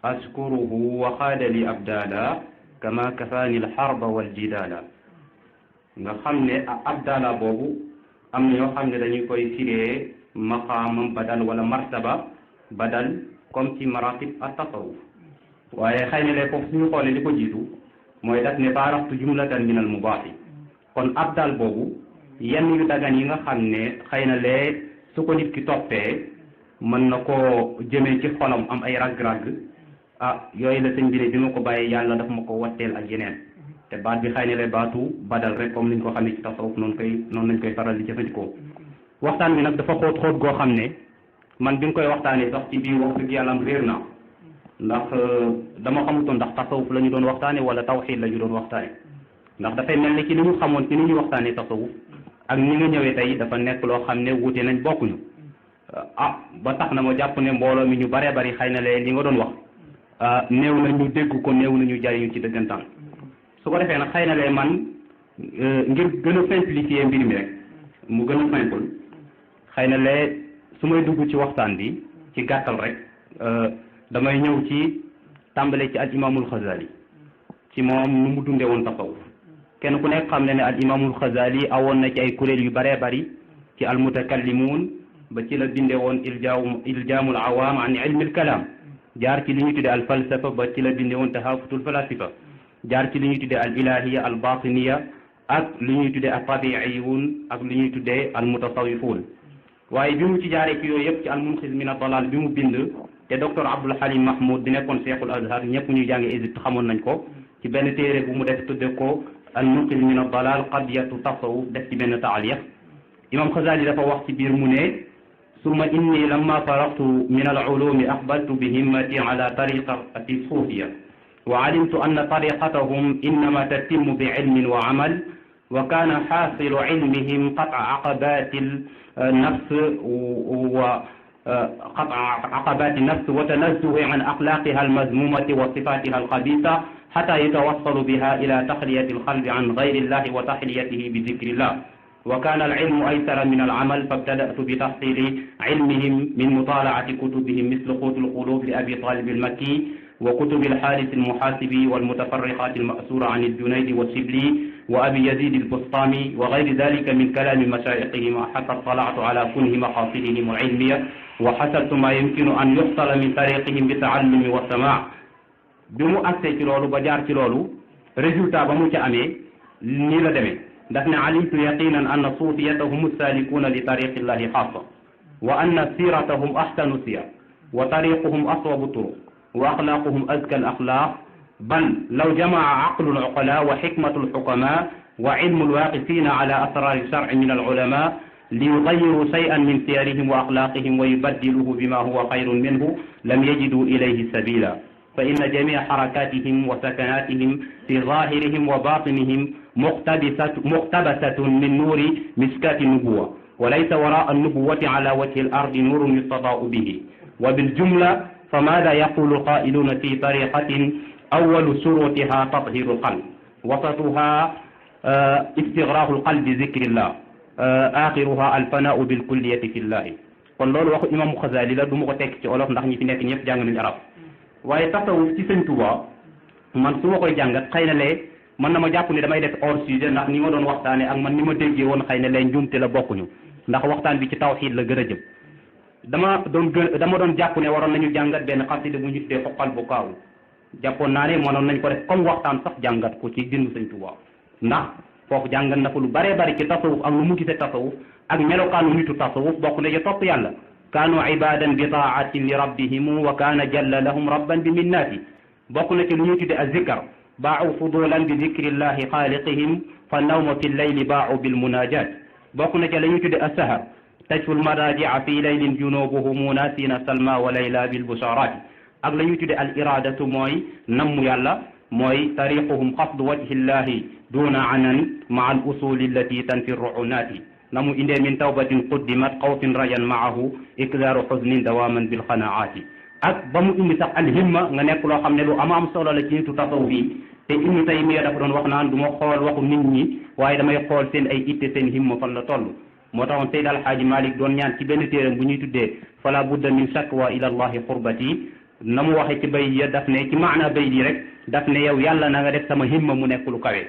ashkuruhu wa xaada li abdaala kama kafaani alxarba waljidaala nga xam ne abdaala boobu am na ñoo xam ne dañuy koy firee maqaamam badal wala martaba badal comme ci maratib at tasawuf waaye xëy na lee foofu suñu xoolee li ko jiitu mooy daf ne faaraxtu jumlatan min al mubaaxi kon abdal boobu yenn yu dagan yi nga xam ne xëy na lee su ko nit ki toppee mën na koo jëmee ci xolam am ay ragg-ragg yooyu la sëñ bi ne bi ma ko bàyyee yàlla daf ma ko watteel ak yeneen te baat bi xëy na lee baatu badal rek comme niñ ko xam ne ci tasawuf noonu lañ koy faral di jëfandikoo waxtaan bi nag dafa xóot goo xam ne man bi nga koy waxtaanee sax ci biir wax dëgg yàlla am réer naa ndax dama xamutoon ndax tasawuf la ñu doon waxtaane wala tawxiid la ñu doon waxtaane ndax dafay mel ni ci li ñu xamoon ci ni ñuy waxtaanee tasawuf ak ni nga ñëwee tey dafa nekk loo xam ne wuute nañ bokkuñu ba tax na ma jàpp ne mbooloo mi ñu baree bari xëy na lee li nga doon wax néew na ñu dégg ko néew na ñu jariñu ci dëggantaan su ko defee nag xëy na lee man ngir gën a simplifier mbir mi rek mu gën a simple xëy na lee su may dugg ci waxtaan bi ci gàttal rek damay ñëw ci tàmbale ci al imaamul Xasaali ci moom nu mu dundee woon tasawuf kenn ku nekk xam ne ne al imaamul Xasaali awoon na ci ay kuréel yu baree bari ci al mutakallimuun ba ci la bindee woon iljaamul awaam an ilmil kalaam jaar ci li ñuy tuddee al falsafa ba ci la bindee woon tahaafutul falasifa jaar ci li ñuy tuddee al ilahiya al batiniya ak li ñuy tuddee al tabiiyuun ak li ñuy tuddee al mutasawifuun waaye bi mu ci jaaree ci yooyu yëpp ci al munqiz min ad dalal bi mu bind te docteur Abdul Halim Mahmoud di nekkoon Cheikhul Azhar ñëpp ñuy jànge Égypte xamoon nañ ko ci benn téere bu mu def tudde ko al munqiz min ad dalal qadiyatu tasawuf def ci benn taaliq imam Xasaali dafa wax ci biir mu ne summa inni lamma faragtu min al ulumi aqbaltu bi himmati ala tariqati suufiya wa alimtu anna tariqatahum innama tatimmu bi ilmin wa amal wa kana xaasilu ilmihim qat'a aqabati nafs wa قطع عقبات النفس وتنزه عن أخلاقها المذمومة وصفاتها الخبيثة حتى يتوصل بها إلى تخلية القلب عن غير الله وتحليته بذكر الله وكان العلم أيسر من العمل فابتدأت بتحصيل علمهم من مطالعة كتبهم مثل قوت القلوب لأبي طالب المكي وكتب الحارث المحاسبي والمتفرقات المأثورة عن الجنيد والشبلي وأبي يزيد البسطامي وغير ذلك من كلام مشايخهم حتى اطلعت على كنه مقاصدهم العلمية وحصلت ما يمكن أن يحصل من طريقهم بالتعلم والسماع بمو أكسي ci loolu ba jaar ci loolu résultat ba mu ci amee nii la demee daf ne alimtu yaqinan anna suufiyatahum salikuuna li tariqi llahi xaasa wa anna siratahum ahsanu siyar wa tariquhum aswabu turuq wa axlaaquhum azka al axlaaq بل لو جمع عقل العقلاء وحكمة الحكماء وعلم الواقفين على أسرار الشرع من العلماء ليغيروا شيئا من سيرهم وأخلاقهم ويبدلوه بما هو خير منه لم يجدوا إليه سبيلا فإن جميع حركاتهم وسكناتهم في ظاهرهم وباطنهم مقتبسة من نور مشكاة النبوة وليس وراء النبوة على وجه الأرض نور يستضاء به وبالجملة فماذا يقول القائلون في طريقة أول شروطها تطهير القلب وسطها استغراق القلب بذكر الله آخرها الفناء بالكلية في الله kon loolu waxu imam Xasaali la du ma ko tekk ci olof ndax ñi fi nekk ñëpp jàng nañu arab waaye tasawuf ci Sëñ Tuubaa man su ma koy jàngat xëy na lee mën na ma jàpp ne damay def hors sujet ndax ni ma doon waxtaane ak man ni ma déggee woon xëy na lee njuumte la bokkuñu ndax waxtaan bi ci tawxiid la gën a jëm dama doon jàpp ne waroon nañu jàngat benn xasida bu ñu tuddee xoqal bu kaaw jàppoon naa ne mënoon nañ ko def comme waxtaan sax jàngat ko ci dindu Sëñ Tuubaa ndax foofu jàngat na fa lu baree bari ci tasawuf ak lu mu gisee tasawuf ak melokaanu nitu tasawuf bokk na ci topp yàlla kaanu ibadan bi taatin li rabbihim wa kaana jalla lahum rabban bi minnaati bokk na ci lu ñuy tudde az-zikr baa'u fudulan bi zikrillahi xaaliqihim fa nawma fi llayli baa'u bil munajat bokk na ci la ñuy tudde as-sahar tajful madaji'a fi laylin junubuhum nasina salma wa layla bil busharati ak la ñuy tudde al iradatu mooy nammu yàlla mooy tariquhum qasdu wajhi llahi duna anan maa al usuli allati tanfi ru'unati namu indee min tawbatin quddimat xawfin rajan maahu ikdaru xusnin dawaman bil qanaati ak ba mu indi sax al himma nga nekk loo xam ne lu am solo la ci nitu tasawuf yi te Ibnu Taymiya dafa doon wax naan du ma xool waxu nit ñi waaye damay xool seen ay itte seen himma fan la toll moo taxoon Seyd Alxaaji Malik doon ñaan ci benn téeram bu ñuy tuddee fala budda min shakwa ila allahi qurbati na mu waxee ci bay ya daf ne ci maana bay di rek daf ne yow yàlla na nga def sama himma mu nekk lu kawe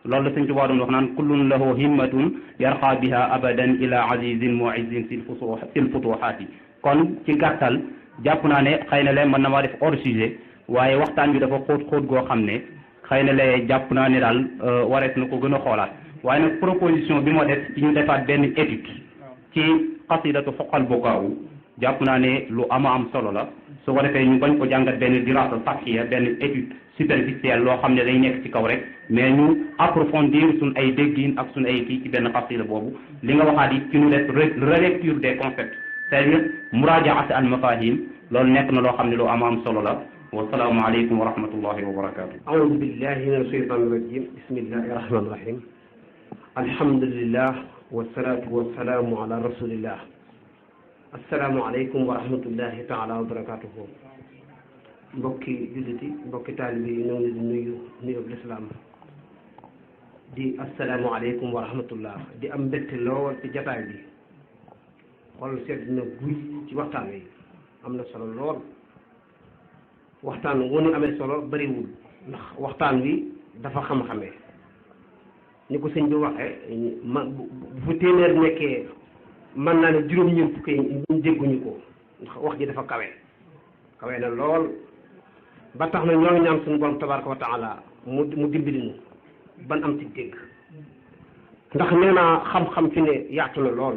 loolu la Sëñ Tuubaa doon wax naan kullun lahu himmatun yarqa biha abadan ila azizin mu'izzin fil futuhaati kon ci gàttal jàpp naa ne xëy na leen mën na maa def hors sujet waaye waxtaan bi dafa xóot goo xam ne xëy na lee jàpp naa ne daal warees na ko gën a xoolaat waaye nag proposition bi moo def ci ñu defaat benn étude ci xasidatu xoqal bukaaw jàpp naa ne lu am solo la su ko defee ñu bañ ko jàngat benn dirasa saxiya benn étude superficielle loo xam ne day nekk ci kaw rek mais ñu approfondir suñ ay déggin ak suñ ay kii ci benn xasida boobu li nga waxaat yi ci ñu def relecture des concepts c'est-à-dire muraajaat al mafahim loolu nekk na loo xam ne lu am solo la wasalaamu aleykum wa rahmatullahi wa barakatuh aoudu billahi min asheytan irajim bismillahi rahmani rahim alhamdulillah wassalatu wassalaamu ala rasulillah assalaamu aleykum wa rahmatullahi taala wa barakatuhu mbokki julliti mbokki taalibe yi ñoo ngi di nuyu nuyób lislaam di assalaamu aleykum wa rahmatullah di am mbégte lool ci jataay bi xool seet na guy ci waxtaan wi am na solo lool waxtaan wu ñu amee solo bariwul ndax waxtaan wi dafa xam-xamee ni ko sëñ bi waxee bu fu téeméer nekkee mën naa ne juróom-ñeent fukki ñu dégguñu ko ndax wax ji dafa kawe na lool ba tax na ñoo ngi ñaan suñu borom tabaraka wa taala mu dimbali ñu ban am ci dégg ndax nee naa xam-xam fi ne yaatu na lool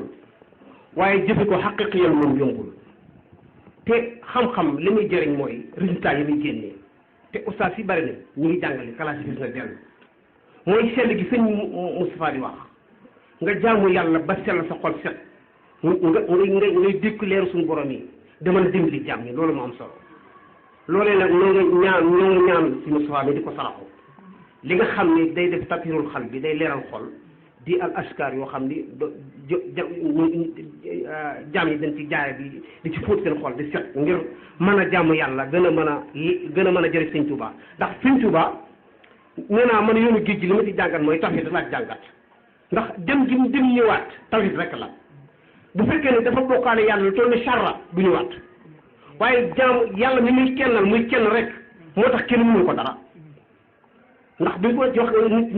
waaye jëfe ko xaqiqiyal moom yombul te xam-xam li muy jëriñ mooy résultat yi muy génnee te ustaas yi bari na ñu ngi jàngale classe gis na dellu mooy sell gi sëñ Moustapha di wax nga jaamu yàlla ba sell sa xol set ngay dékku leeru suñu borom yi dama la dimbali jàmm ñi loolu moo am solo loolee nag ñoo ngi ñaan si Moustapha mi di ko saraxu li nga xam ni day def tapirul xal bi day leeral xol di al askar yoo xam ni jaam yi dañ ci jaare di ci fóot seen xol di set ngir mën a jàmm yàlla gën a mën a jëriñ sëñ Touba ndax sëñ Touba nee naa man yoonu géej gi li ma ci jàngat mooy tawhid da laaj jàngat ndax dem ñëwaat tawhid rek la bu fekkee ne dafa bokkaale yàlla lu toll ni charra du ñëwaat waaye jaamu yàlla mi muy kennal muy kenn rek moo tax kenn mënu ko dara ndax bi ko jox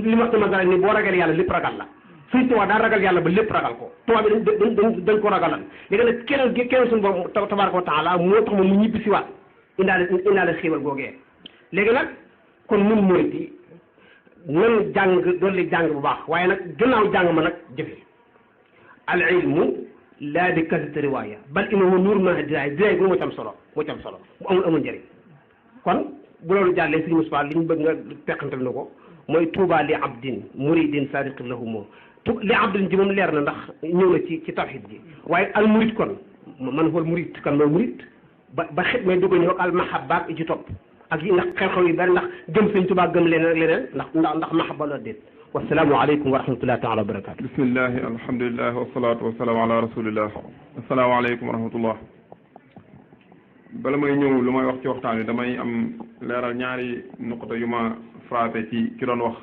li ma sama dara ni boo ragal yàlla lépp ragal la suñ tubaab daa ragal yàlla ba lépp ragal ko tubaab bi dañ ko ragalan léegi nag kenn suñu borom tabaraka wa taala moo tax moom mu ñibbi si waat indaale xéewal googee léegi nag kon nun murit yi nan jàng dolli jàng bu baax waaye nag gannaaw jàng ma nag jëfe al ilmu laa bi kasati riwaaya bal innahu nuur ma diraay bu moo ci am solo bu amul njëriñ kon bu loolu jàllee sëñ Moussa li ñu bëgg nga teqantal na ko mooy tuuba li abdin muridin sadiqin lahu moom li abdin ji moom leer na ndax ñëw na ci tawhid ji waaye al murid kon man xool murid kan mooy murid ba xet may dugg ñëw al mahabba i ci topp ak yi ndax xew-xew yi bari ndax gëm sëñ Tuubaa gëm leneen ndax mahabba la déet wasalaamu aleykum wa rahmatullahi taala wa barakatu bismillahi alhamdulilah wasalatu wasalaamu ala rasulillah asalaamu aleykum wa rahmatullah bala may ñëw lu may wax ci waxtaan wi damay am leeral ñaari nuqta yu ma frappé ci ki doon wax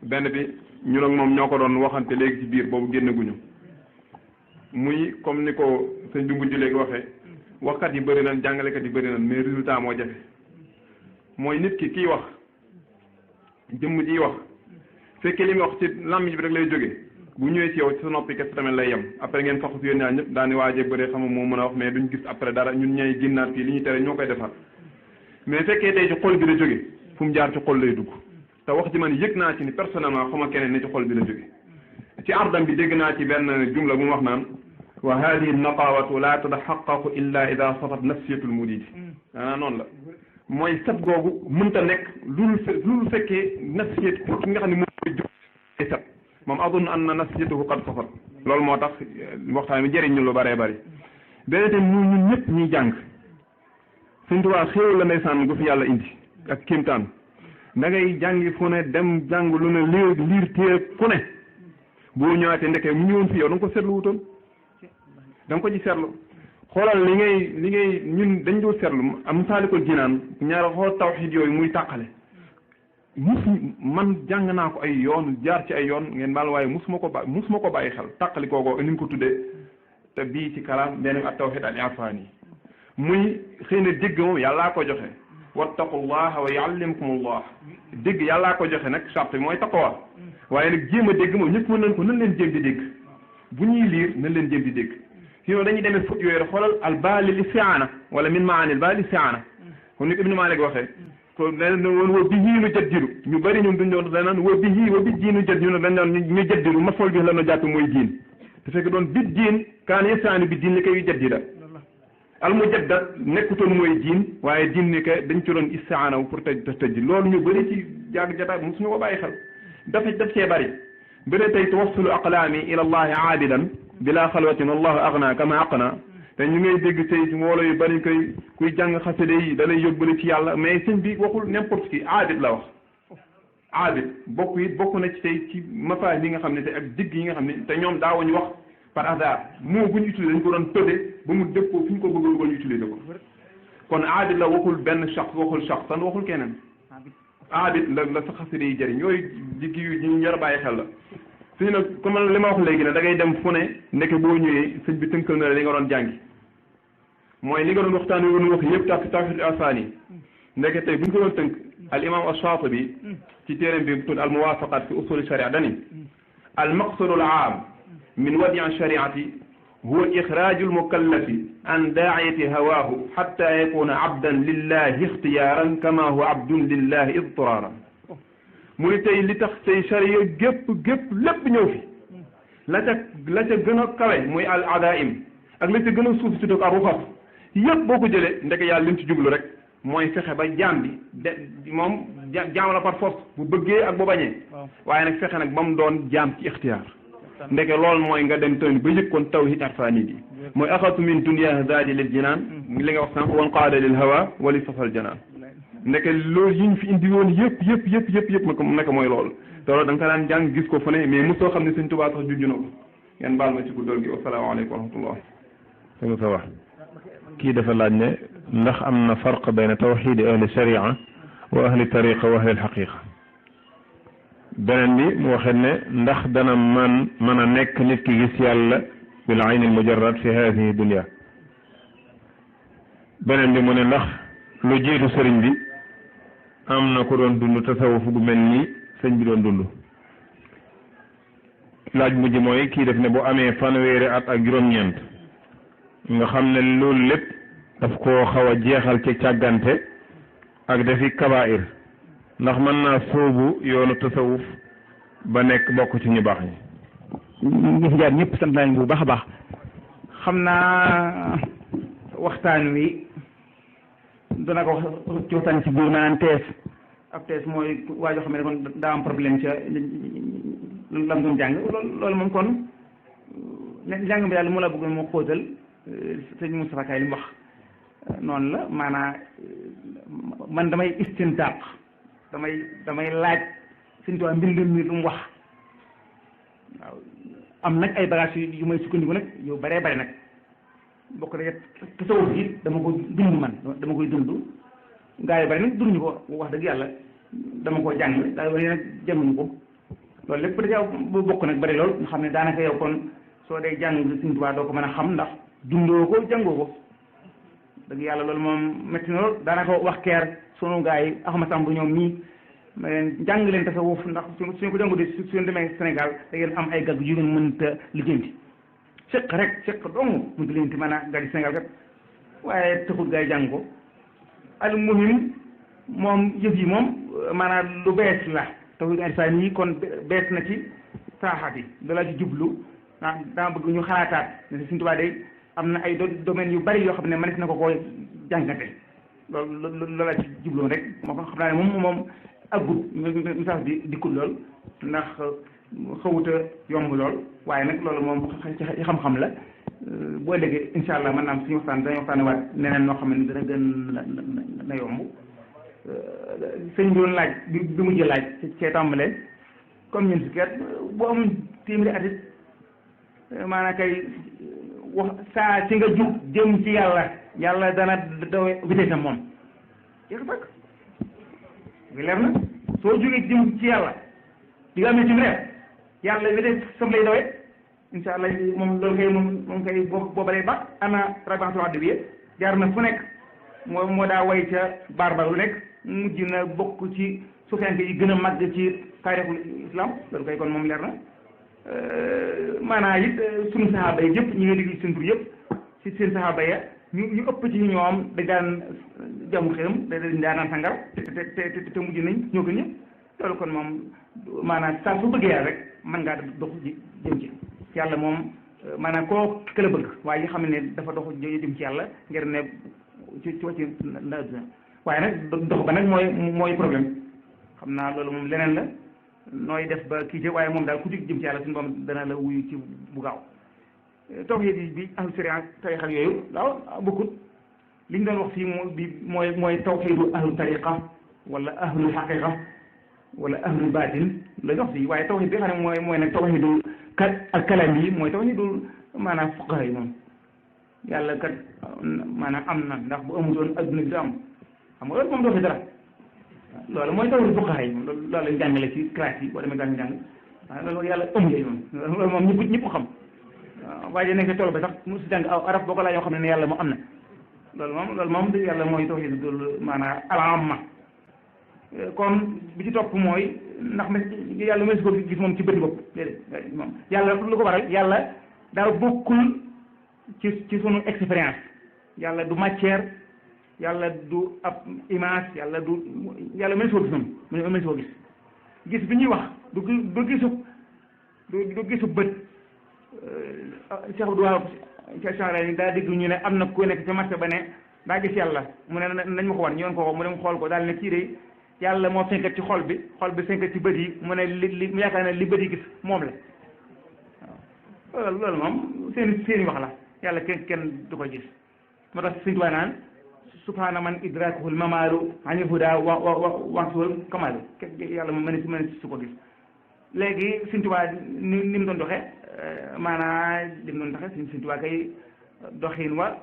benn bi ñun ak moom ñoo ko doon waxante léegi ci biir boobu génnaguñu muy comme ni ko sëñ bi mujj léegi waxee waxkat yi bëri nañ jàngalekat yi bëri nañ mais résultat moo jafe mooy nit ki kiy wax jëmm jiy wax fekkee li muy wax ci làmmiñ bi rek lay jógee bu ñëwee ci yow ci sa noppi kese tamit lay yem après ngeen faxu si yéen ñaar ñëpp daani waajee bëree xam moo mën a wax mais duñ gis après dara ñun ñay génnaat fii li ñu tere ñoo koy defar mais fekkee tey ci xol bi la jógee fu mu jaar ci xol lay dugg te wax ji man yëg naa ci ni personnellement xama keneen ni ci xol bi la jógee ci ardam bi dégg naa ci benn jumla bu mu wax naan wa hadihi naqawatu la tataxaqaqu illa ida safat nafsiyatul muridi maanaam noonu la mooy set googu mënta nekk lu fekkee nasiyat ki nga xam ne moom mooy jóg set moom adun an na nasiyatuhu qad safat loolu moo tax waxtaan bi jëriñ ñu lu bëree bëri beneen tamit ñun ñëpp ñuy jàng Sëñ Tuubaa xéewal la ndeysaan gu fi yàlla indi ak kéemtaan da ngay jàngi fu ne dem jàng lu ne liir téye fu ne boo ñëwaatee ndeke mu ñëwoon fi yow da nga ko seetlu wutoon da nga ko ci seetlu xoolal li ngay ñun dañ doo seetlu am Masaalikul Jinaan ñaar xool tawxiid yooyu muy tàqale man jàng naa ko ay yoon jaar ci ay yoon ngeen baal waaye musuma ko bàyyi xel tàqali kooko ni ñu ko tuddee te bii ci kalaam benn ak tawxiid al irfaani muy xëy na dégg moom yàllaa ko joxe wattaqullaha wa yuallimkumullah dégg yàllaa ko joxe nag charte bi mooy taqwa waaye nag jéem a dégg moom ñëpp mën nañ ko nan leen jéem di dégg bu ñuy liir nan leen jéem di dégg sinon dañuy demee fut yooyu xoolal al baalil istiaana wala min maanil baal istiaana kon ni ko Ibnu Maalik waxee ko dañ woon wa bihi nu jaddidu ñu bëri ñun duñ doon dañ naan wa bihi wa bi diinu jaddidu dañ doon ñu jaddidu mafool bi la no jàpp mooy diin te fekk doon bit diin kaan yasaani bi diin li koy jaddida al mujaddad nekkutoon mooy diin waaye diin ni que dañ ci doon istiaana pour tëj loolu ñu bëri ci jàng jataay mosuñu ko bàyyi xel daf cee bëri bëri tey tawassulu aqlaami ila allahi aabidan bila xalwatin wallahu agna kama aqna te ñu ngay dégg tey ci mbooloo yu bëri kuy jàng xaside yi da lay yóbbale ci yàlla mais sëñ bi waxul n'importe qui aabid la wax aabid bokk na ci tey ci mafaay yi nga xam ne tey ak digg yi nga xam ne te ñoom daawuñu wax par hasard moo bu ñu utilisé dañ ko doon tëdde ba mu dëppoo fi ñu ko bëgg ko ñu utilisé ko kon aabid la waxul benn shaxs waxul shaxsan waxul keneen aabid la sa xaside yi jëriñ yooyu digg yu ñu jar a bàyyi xel la suñu nag comme li ma wax léegi ne da ngay dem fu ne ndeke boo ñëwee sëñ bi tënkal na la li nga doon jàngi mooy li nga doon waxtaan wi woon wax yëpp tawhiid asaani ndeke tey bu ñu ko doon tënk al imam ash-Shaatibi ci téeréem bi tudd al muwaafaqat fi usul sharia dani al maqsadu al aam min wadi' shariati huwa ixraaju al mukallafi an daa'iyati hawaahu xatta yakuna abdan lillahi ixtiyaaran kama huwa abdun lillahi idtiraaran mu ni tey li tax tey charia gépp lépp ñëw fi la ca gën a kawe muy al adaim ak la ca gën a suuf si ak ruxas yëpp boo ko jëlee ndeke yàlla li mu ci jublu rek mooy fexe ba jaam bi moom jaam la par force bu bëggee ak bu bañee waaye nag fexe nag ba mu doon jaam ci ixtiyaar ndeke loolu mooy nga dem tawni ba yëg kon tawhid irfani bi mooy axatu min dunya zaadi lil jinaan li nga wax sànq wan qaada lil hawa wali safal janaan ndeke loolu yi ñu fi indi woon yëpp naka mooy loolu te loolu da nga ko daan jàng gis ko fu ne mais mosoo xam ne Sëñ Tuubaa sax junj na ko ngeen baal ma ci guddal gi wasalaamaaleykum wa rahmatullah sëñ sa wax kii dafa laaj ne ndax am na farq bayna tawxiidi ahli sharia wa ahli tariqa wa ahli alxaqiqa beneen bi mu waxee ne ndax dana mën a nekk nit ki gis yàlla bil ayn al mujarrad fi hadihi dunya beneen bi mu ne ndax lu jiitu sëriñ bi am na ko doon dund tasawuf gu mel nii sëñ bi doon dund laaj mujj mooy kii def ne bu amee fanweeri at ak juróom-ñeent nga xam ne loolu lépp daf koo xaw a jeexal ci càggante ak defi kabaa'ir ndax mën naa sóobu yoonu tasawuf ba nekk bokk ci ñu baax ñi ñi fi jaar ñëpp sant nañ bu baax a baax xam naa waxtaan wi dana ko wax ci waxtaan ci biir maanaam tees ab tees mooy waa joo xam ne kon daa am problème ca lam doon jàng loolu moom kon njàng bi daal mu la bëgg moo xóotal sëñ Moustapha Kay li mu wax noonu la maanaam man damay istintaaq damay laaj Sëñ Tuubaa mbindam mi lu mu wax waaw am nag ay bagages yu may sukkandiku nag yu bëree bëri nag bokk na tasawuf yi dama ko dund man dama koy dund gaa yu bëri nag dunduñu ko wax dëgg yàlla dama koo jàng gaa yu bëri nag jànguñu ko loolu lépp da caa bokk nag bëri lool nga xam ne daanaka yow kon soo dee jàng Sëñ Tuubaa doo ko mën a xam ndax dundoo ko jàngoo ko dëgg yàlla loolu moom métti na lool daanaka wax keer sunu gaa yi Axma Samb ñoom ñii ma leen jàng leen tasawuf ndax suñu ko jàngu de suñu demee Sénégal da ngeen am ay gag yu ngeen mënta lijjanti sëq rek sëq dong mënta lijjanti mën a gàddi Sénégal kat waaye taxul gaa yi jàng ko al muhim moom yëf yi moom maanaam lu bees la tawhid irfaan yi kon bees na ci saaxaat yi dalaa ci jublu ah dama bëgg ñu xalaataat ne Sëñ Tuubaa day am na ay domaines yu bari yoo xam ne mënees na ko koo jàngate loolu la ci jubloon rek moo ko xam naa ne moom aggut message bi dikkul lool ndax xawuta yomb lool waaye nag loolu moom ci xam-xam la boo léegi incha allah mën naa am suñu waxtaan dañu waxtaane waat neneen noo xam ne dana gën na yomb sëñ bi doon laaj bi mujj laaj cee tàmbale comme ñun si ket boo am téeméeri at it maanaam kay wax saa ci nga jug jëm ci yàlla dana daw vitesse am moom jeex fekk ngi leer na soo jógee jëm ci yàlla di nga amee ci réew yàlla vitesse sam lay dawee incha allah moom loolu kay moom kay boobalee ba ana rabantu addu bi jaar na fu nekk moo daa way ca barbar lu nekk mujj na bokk ci suufenke yi gën a màgg ci taarixul islam loolu kay kon moom leer na maanaam it suñu saxaaba yi yëpp ñi nga dégg seen tur yëpp ci seen saxaaba ya ñu ëpp ci ñoom dañ daan jamu xëm dañ daan naan sangara te mujj nañ ñoo gën ñëpp loolu kon moom maanaam saa su bëggee yàlla rek mën ngaa dox jëm ci yàlla moom maanaam koo këla bëgg waaye yi xam ne dafa dox jëm ci yàlla ngir ne ci wàcc na waaye nag dox ba nag mooy problème xam naa loolu moom leneen la nooy def ba kii ci waaye moom daal ku jug jëm ci yàlla suñu borom dana la wuyu ci bu gaaw tawhid bi ahlu sharia tariqa yooyu waaw bokkut li ñu doon wax fii mooy tawhidu ahlu tariqa wala ahlu xaqiqa wala ahlu baatin la ñu wax fii waaye tawhid bi nga xam ne mooy nag tawhidu ak kalam yi mooy tawhidu maanaam fuqaha yi moom yàlla kat maanaam am na ndax bu amutoon adduna bi du am xam nga loolu moom doo fi dara loolu mooy tawhidu fuqaha yi moom loolu lañ jàngale ci classe yi boo demee daal jàng waaw loolu yàlla amulee moom loolu moom ñëpp xam waaye nekk ci tool ba sax mu si jàng aw arab boo ko laa yoo xam ne yàlla moom am na loolu moom yàlla mooy tawhidu dul maanaam al-amma kon bi ci topp mooy ndax yàlla mësu ko gis moom ci bëti bopp déedéet moom yàlla lu ko waral yàlla daa bokkul ci sunu expérience yàlla du matière yàlla du ab image yàlla mësu ko gis moom mësu ko gis bi ñuy wax du gisu bët Cheikh Abdou Wahab Cheikh daa dégg ñu ne am na ku nekk ci marché ba ne daa gis yàlla mu ne nañ ma ko wan ñu woon ko mu dem xool ko daal ne kii de yàlla moo fenkat ci xol bi fenkat ci bët yi mu ne li mu yaakaar ne li bët yi gis moom la waaw loolu moom seeni wax la yàlla kenn du ko gis moo tax Sëñ Tuubaa naan subhaana man idrakuhul mamaalu anil huda wansuwal kamaalu yàlla moom mën su ko gis léegi Sëñ Tuubaa ni mu doon doxee maanaam li mu doon doxee Sëñ Tuubaa kay doxin wa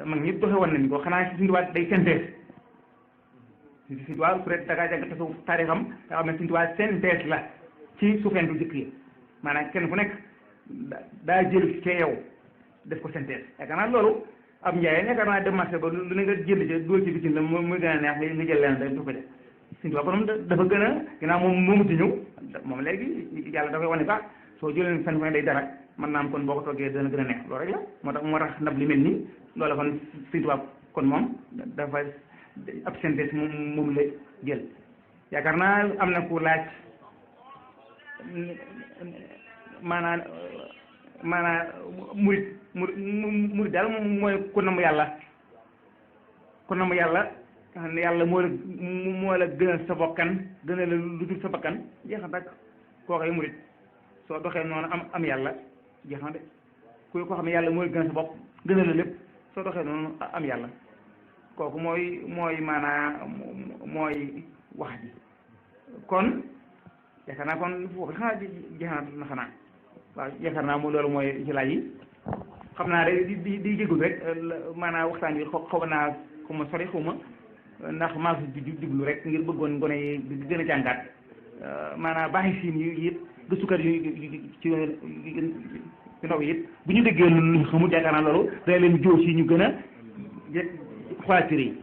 mag ñëpp doxe woon nañ ko xanaa Sëñ Tuubaa day synthèse Sëñ Tuubaa peut-être da ngaa jàng tasawuf taarixam nga xam ne Sëñ Tuubaa synthèse la ci suufentu jëkk yi maanaam kenn ku nekk daa jël ci yow def ko synthèse yaakaar naa loolu ab njaayeen yaakaar naa dem marché ba lu ne nga jënd ci dugal ci bitim la muy gën a neex nga jël leen rek du ko def Sëñ Tuubaa kon dafa gën a ginnaaw moom moomu ci ñëw moom léegi yàlla da koy wane sax soo jëlee fen day dara mën naa am kon boo ko toggee dana gën a neex loolu rek la moo tax ndab li mel nii loolu kon Sëñ Tuubaa kon moom dafa ab synthèse moom la jël yaakaar naa am na ku laaj maanaam murit daal mooy ku namm yàlla ne yàlla moo la gënal sa bakkan gënal la lu dul sa bakkan jeex na tak koo koy murit soo doxee noonu am yàlla jeex na de ku ko xam ne yàlla mooy gënal sa bopp gënal la lépp soo doxee noonu am yàlla kooku mooy maanaam mooy wax ji kon yaakaar naa kon foofu xanaa jeex na xanaa waaw yaakaar naa loolu mooy ci laaj yi xam naa rek di jégul rek maanaam waxtaan bi xaw naa xaw ma sori xaw ma ndax maa fi diglu rek ngir bëggoon gone yi di gën a jàngaat maanaam baaxi siin yi yëpp gëstukat yi ci ndaw yi it bu ñu déggee lu xamul yaakaar naa loolu day leen jóo si ñu gën a xoolaatiri yi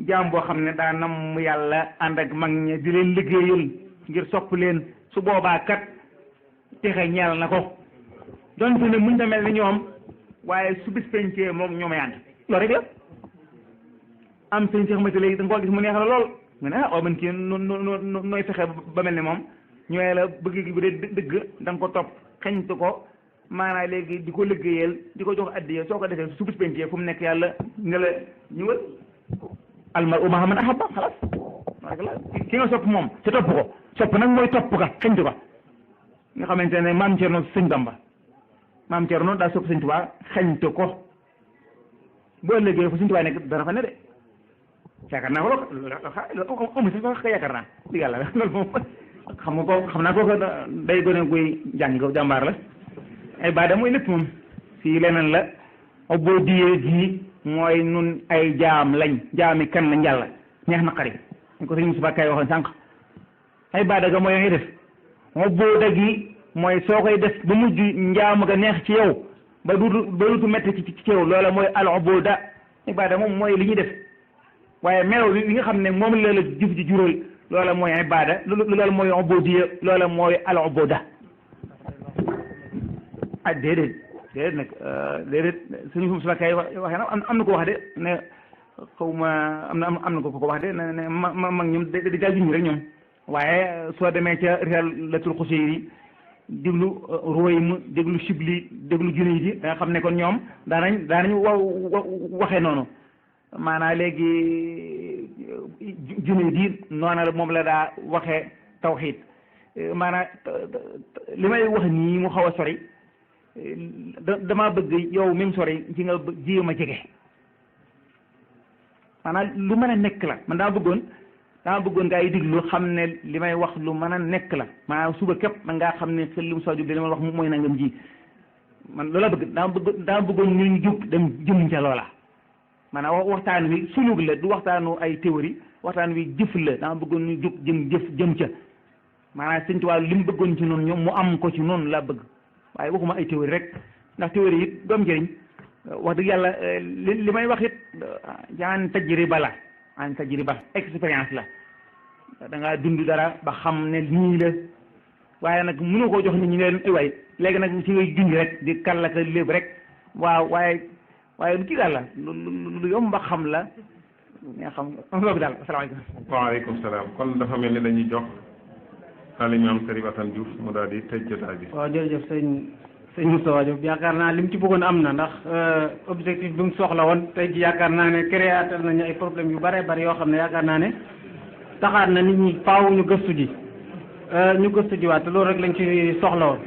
jaam boo xam ne daa nam yàlla ànd ak mag ña di leen liggéeyal ngir sopp leen su boobaa kat texe ñeel na ko donte ne muñ ta mel ni ñoom waaye su bis pencee moom ñoomay ànd loolu rek la am sëñ Cheikh Mati léegi da nga koo gis mu neex la lool nga ne ah man kii nooy fexe ba mel ni moom ñooy la bëgg gi bu dee dëgg da nga ko topp xeñtu ko maanaam léegi di ko liggéeyal di ko jox addiya soo ko defee su bis pencee fu mu nekk yàlla nga la ñëwal almar uma man ahabba xalaas ki nga sopp moom te topp ko sopp nag mooy topp ka xëñtu ko nga xamante ne maam Cerno sëñ Bamba maam Cerno daa sopp sëñ Tuubaa xëñtu ko boo liggéey fu sëñ Tuubaa nekk dana fa ne de yaakaar naa ko loolu amu si sax yaakaar naa di yàlla loolu moom xam naa kooku day gone guy jàngi ko jàmbaar la ay baada mooy lépp moom fii leneen la boo diyee ji mooy nun ay jaam lañ jaami kan lañ yàlla neex na xari ñu ko sëñ Moussa Kay waxoon sànq ay baada ga mooy ngay def boo dagi mooy soo koy def ba mujj njaamu ga neex ci yow ba duutu metti ci yow loola mooy al ubuda ay baada moom mooy li ñuy def waaye melaw li nga xam ne moom la la jëf ji jural loola mooy ibaada loola mooy ubudiya loola mooy al ubuda ah déedéet nag déedéet suñu Moussa Kay waxee na am na ko wax de ne xaw ma am na ko wax de ne mag ñoom di daa juñ rek ñoom waaye soo demee ca Riyaadatul Xuseyri déglu Ruwaym déglu Shibli déglu Junayd yi da nga xam ne kon ñoom daanañ waxee noonu maanaam léegi Junayd yi noona la moom la daa waxee tawxiid maanaam li may wax nii mu xaw a sori damaa bëgg yow même sori ci nga jéem a jege maanaam lu mën a nekk la man dama bëggoon gaa yi diglu xam ne li may wax lu mën a nekk la maanaam suba képp man ngaa xam ne xel li mu soo jóg li ma wax mooy nangam ji man loola bëgg dama bëggoon ñu jóg dem jëm ca loola maanaam waxtaan wi sulug la du waxtaanu ay théorie waxtaan wi jëf la dama bëggoon ñu jóg jëm ca maanaam Sëñ Tuubaa li mu bëggoon ci noonu ñoom mu am ko ci noonu laa bëgg waaye waxuma ay théorie rek ndax théorie it doom njëriñ wax dëgg yàlla li may wax it an tajriba la expérience la da ngaa dund dara ba xam ne nii la waaye nag mënoo koo jox nit ñi ne leen waay léegi nag ci ngay junj rek di kàllaka lépp rek waaw waaye lu kii daal la lu yomb ba xam la nga xam loolu daal asalaamaaleykum. waaleykum salaam kon dafa mel ni dañuy jox al imam Sëriñ Assane Diouf mu daal di tëj jotaay bi. waaw jërëjëf sëñ Moustapha Diop yaakaar naa li mu ci bëggoon am na ndax objectif bi mu soxla woon tey ji yaakaar naa ne créateur nañu ay problème yu bare bari yoo xam ne yaakaar naa ne taxaat na nit ñi faaw ñu gëstu ji waat te loolu rek lañ ci soxla woon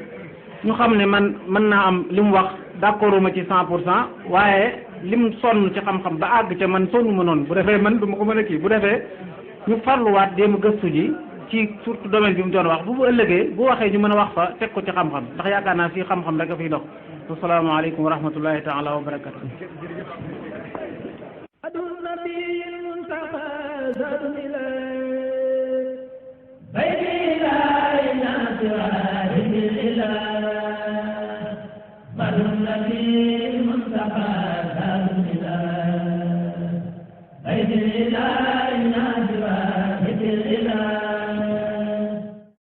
ñu xam ne man mën naa am li mu wax d'accord ma ci 100% waaye lim sonn ci xam-xam ba àgg ca man sonnu ma noonu bu defee man du ma ko mën a kii bu defee ñu farluwaat déem gëstu ji ci surtout domaine bi mu doon wax bu ëllëgee bu waxee ñu mën a wax fa teg ko ci xam-xam ndax yaakaar naa fii xam-xam rek a fiy dox asalaamaaleykum wa rahmatullahi taala wa barakatu لا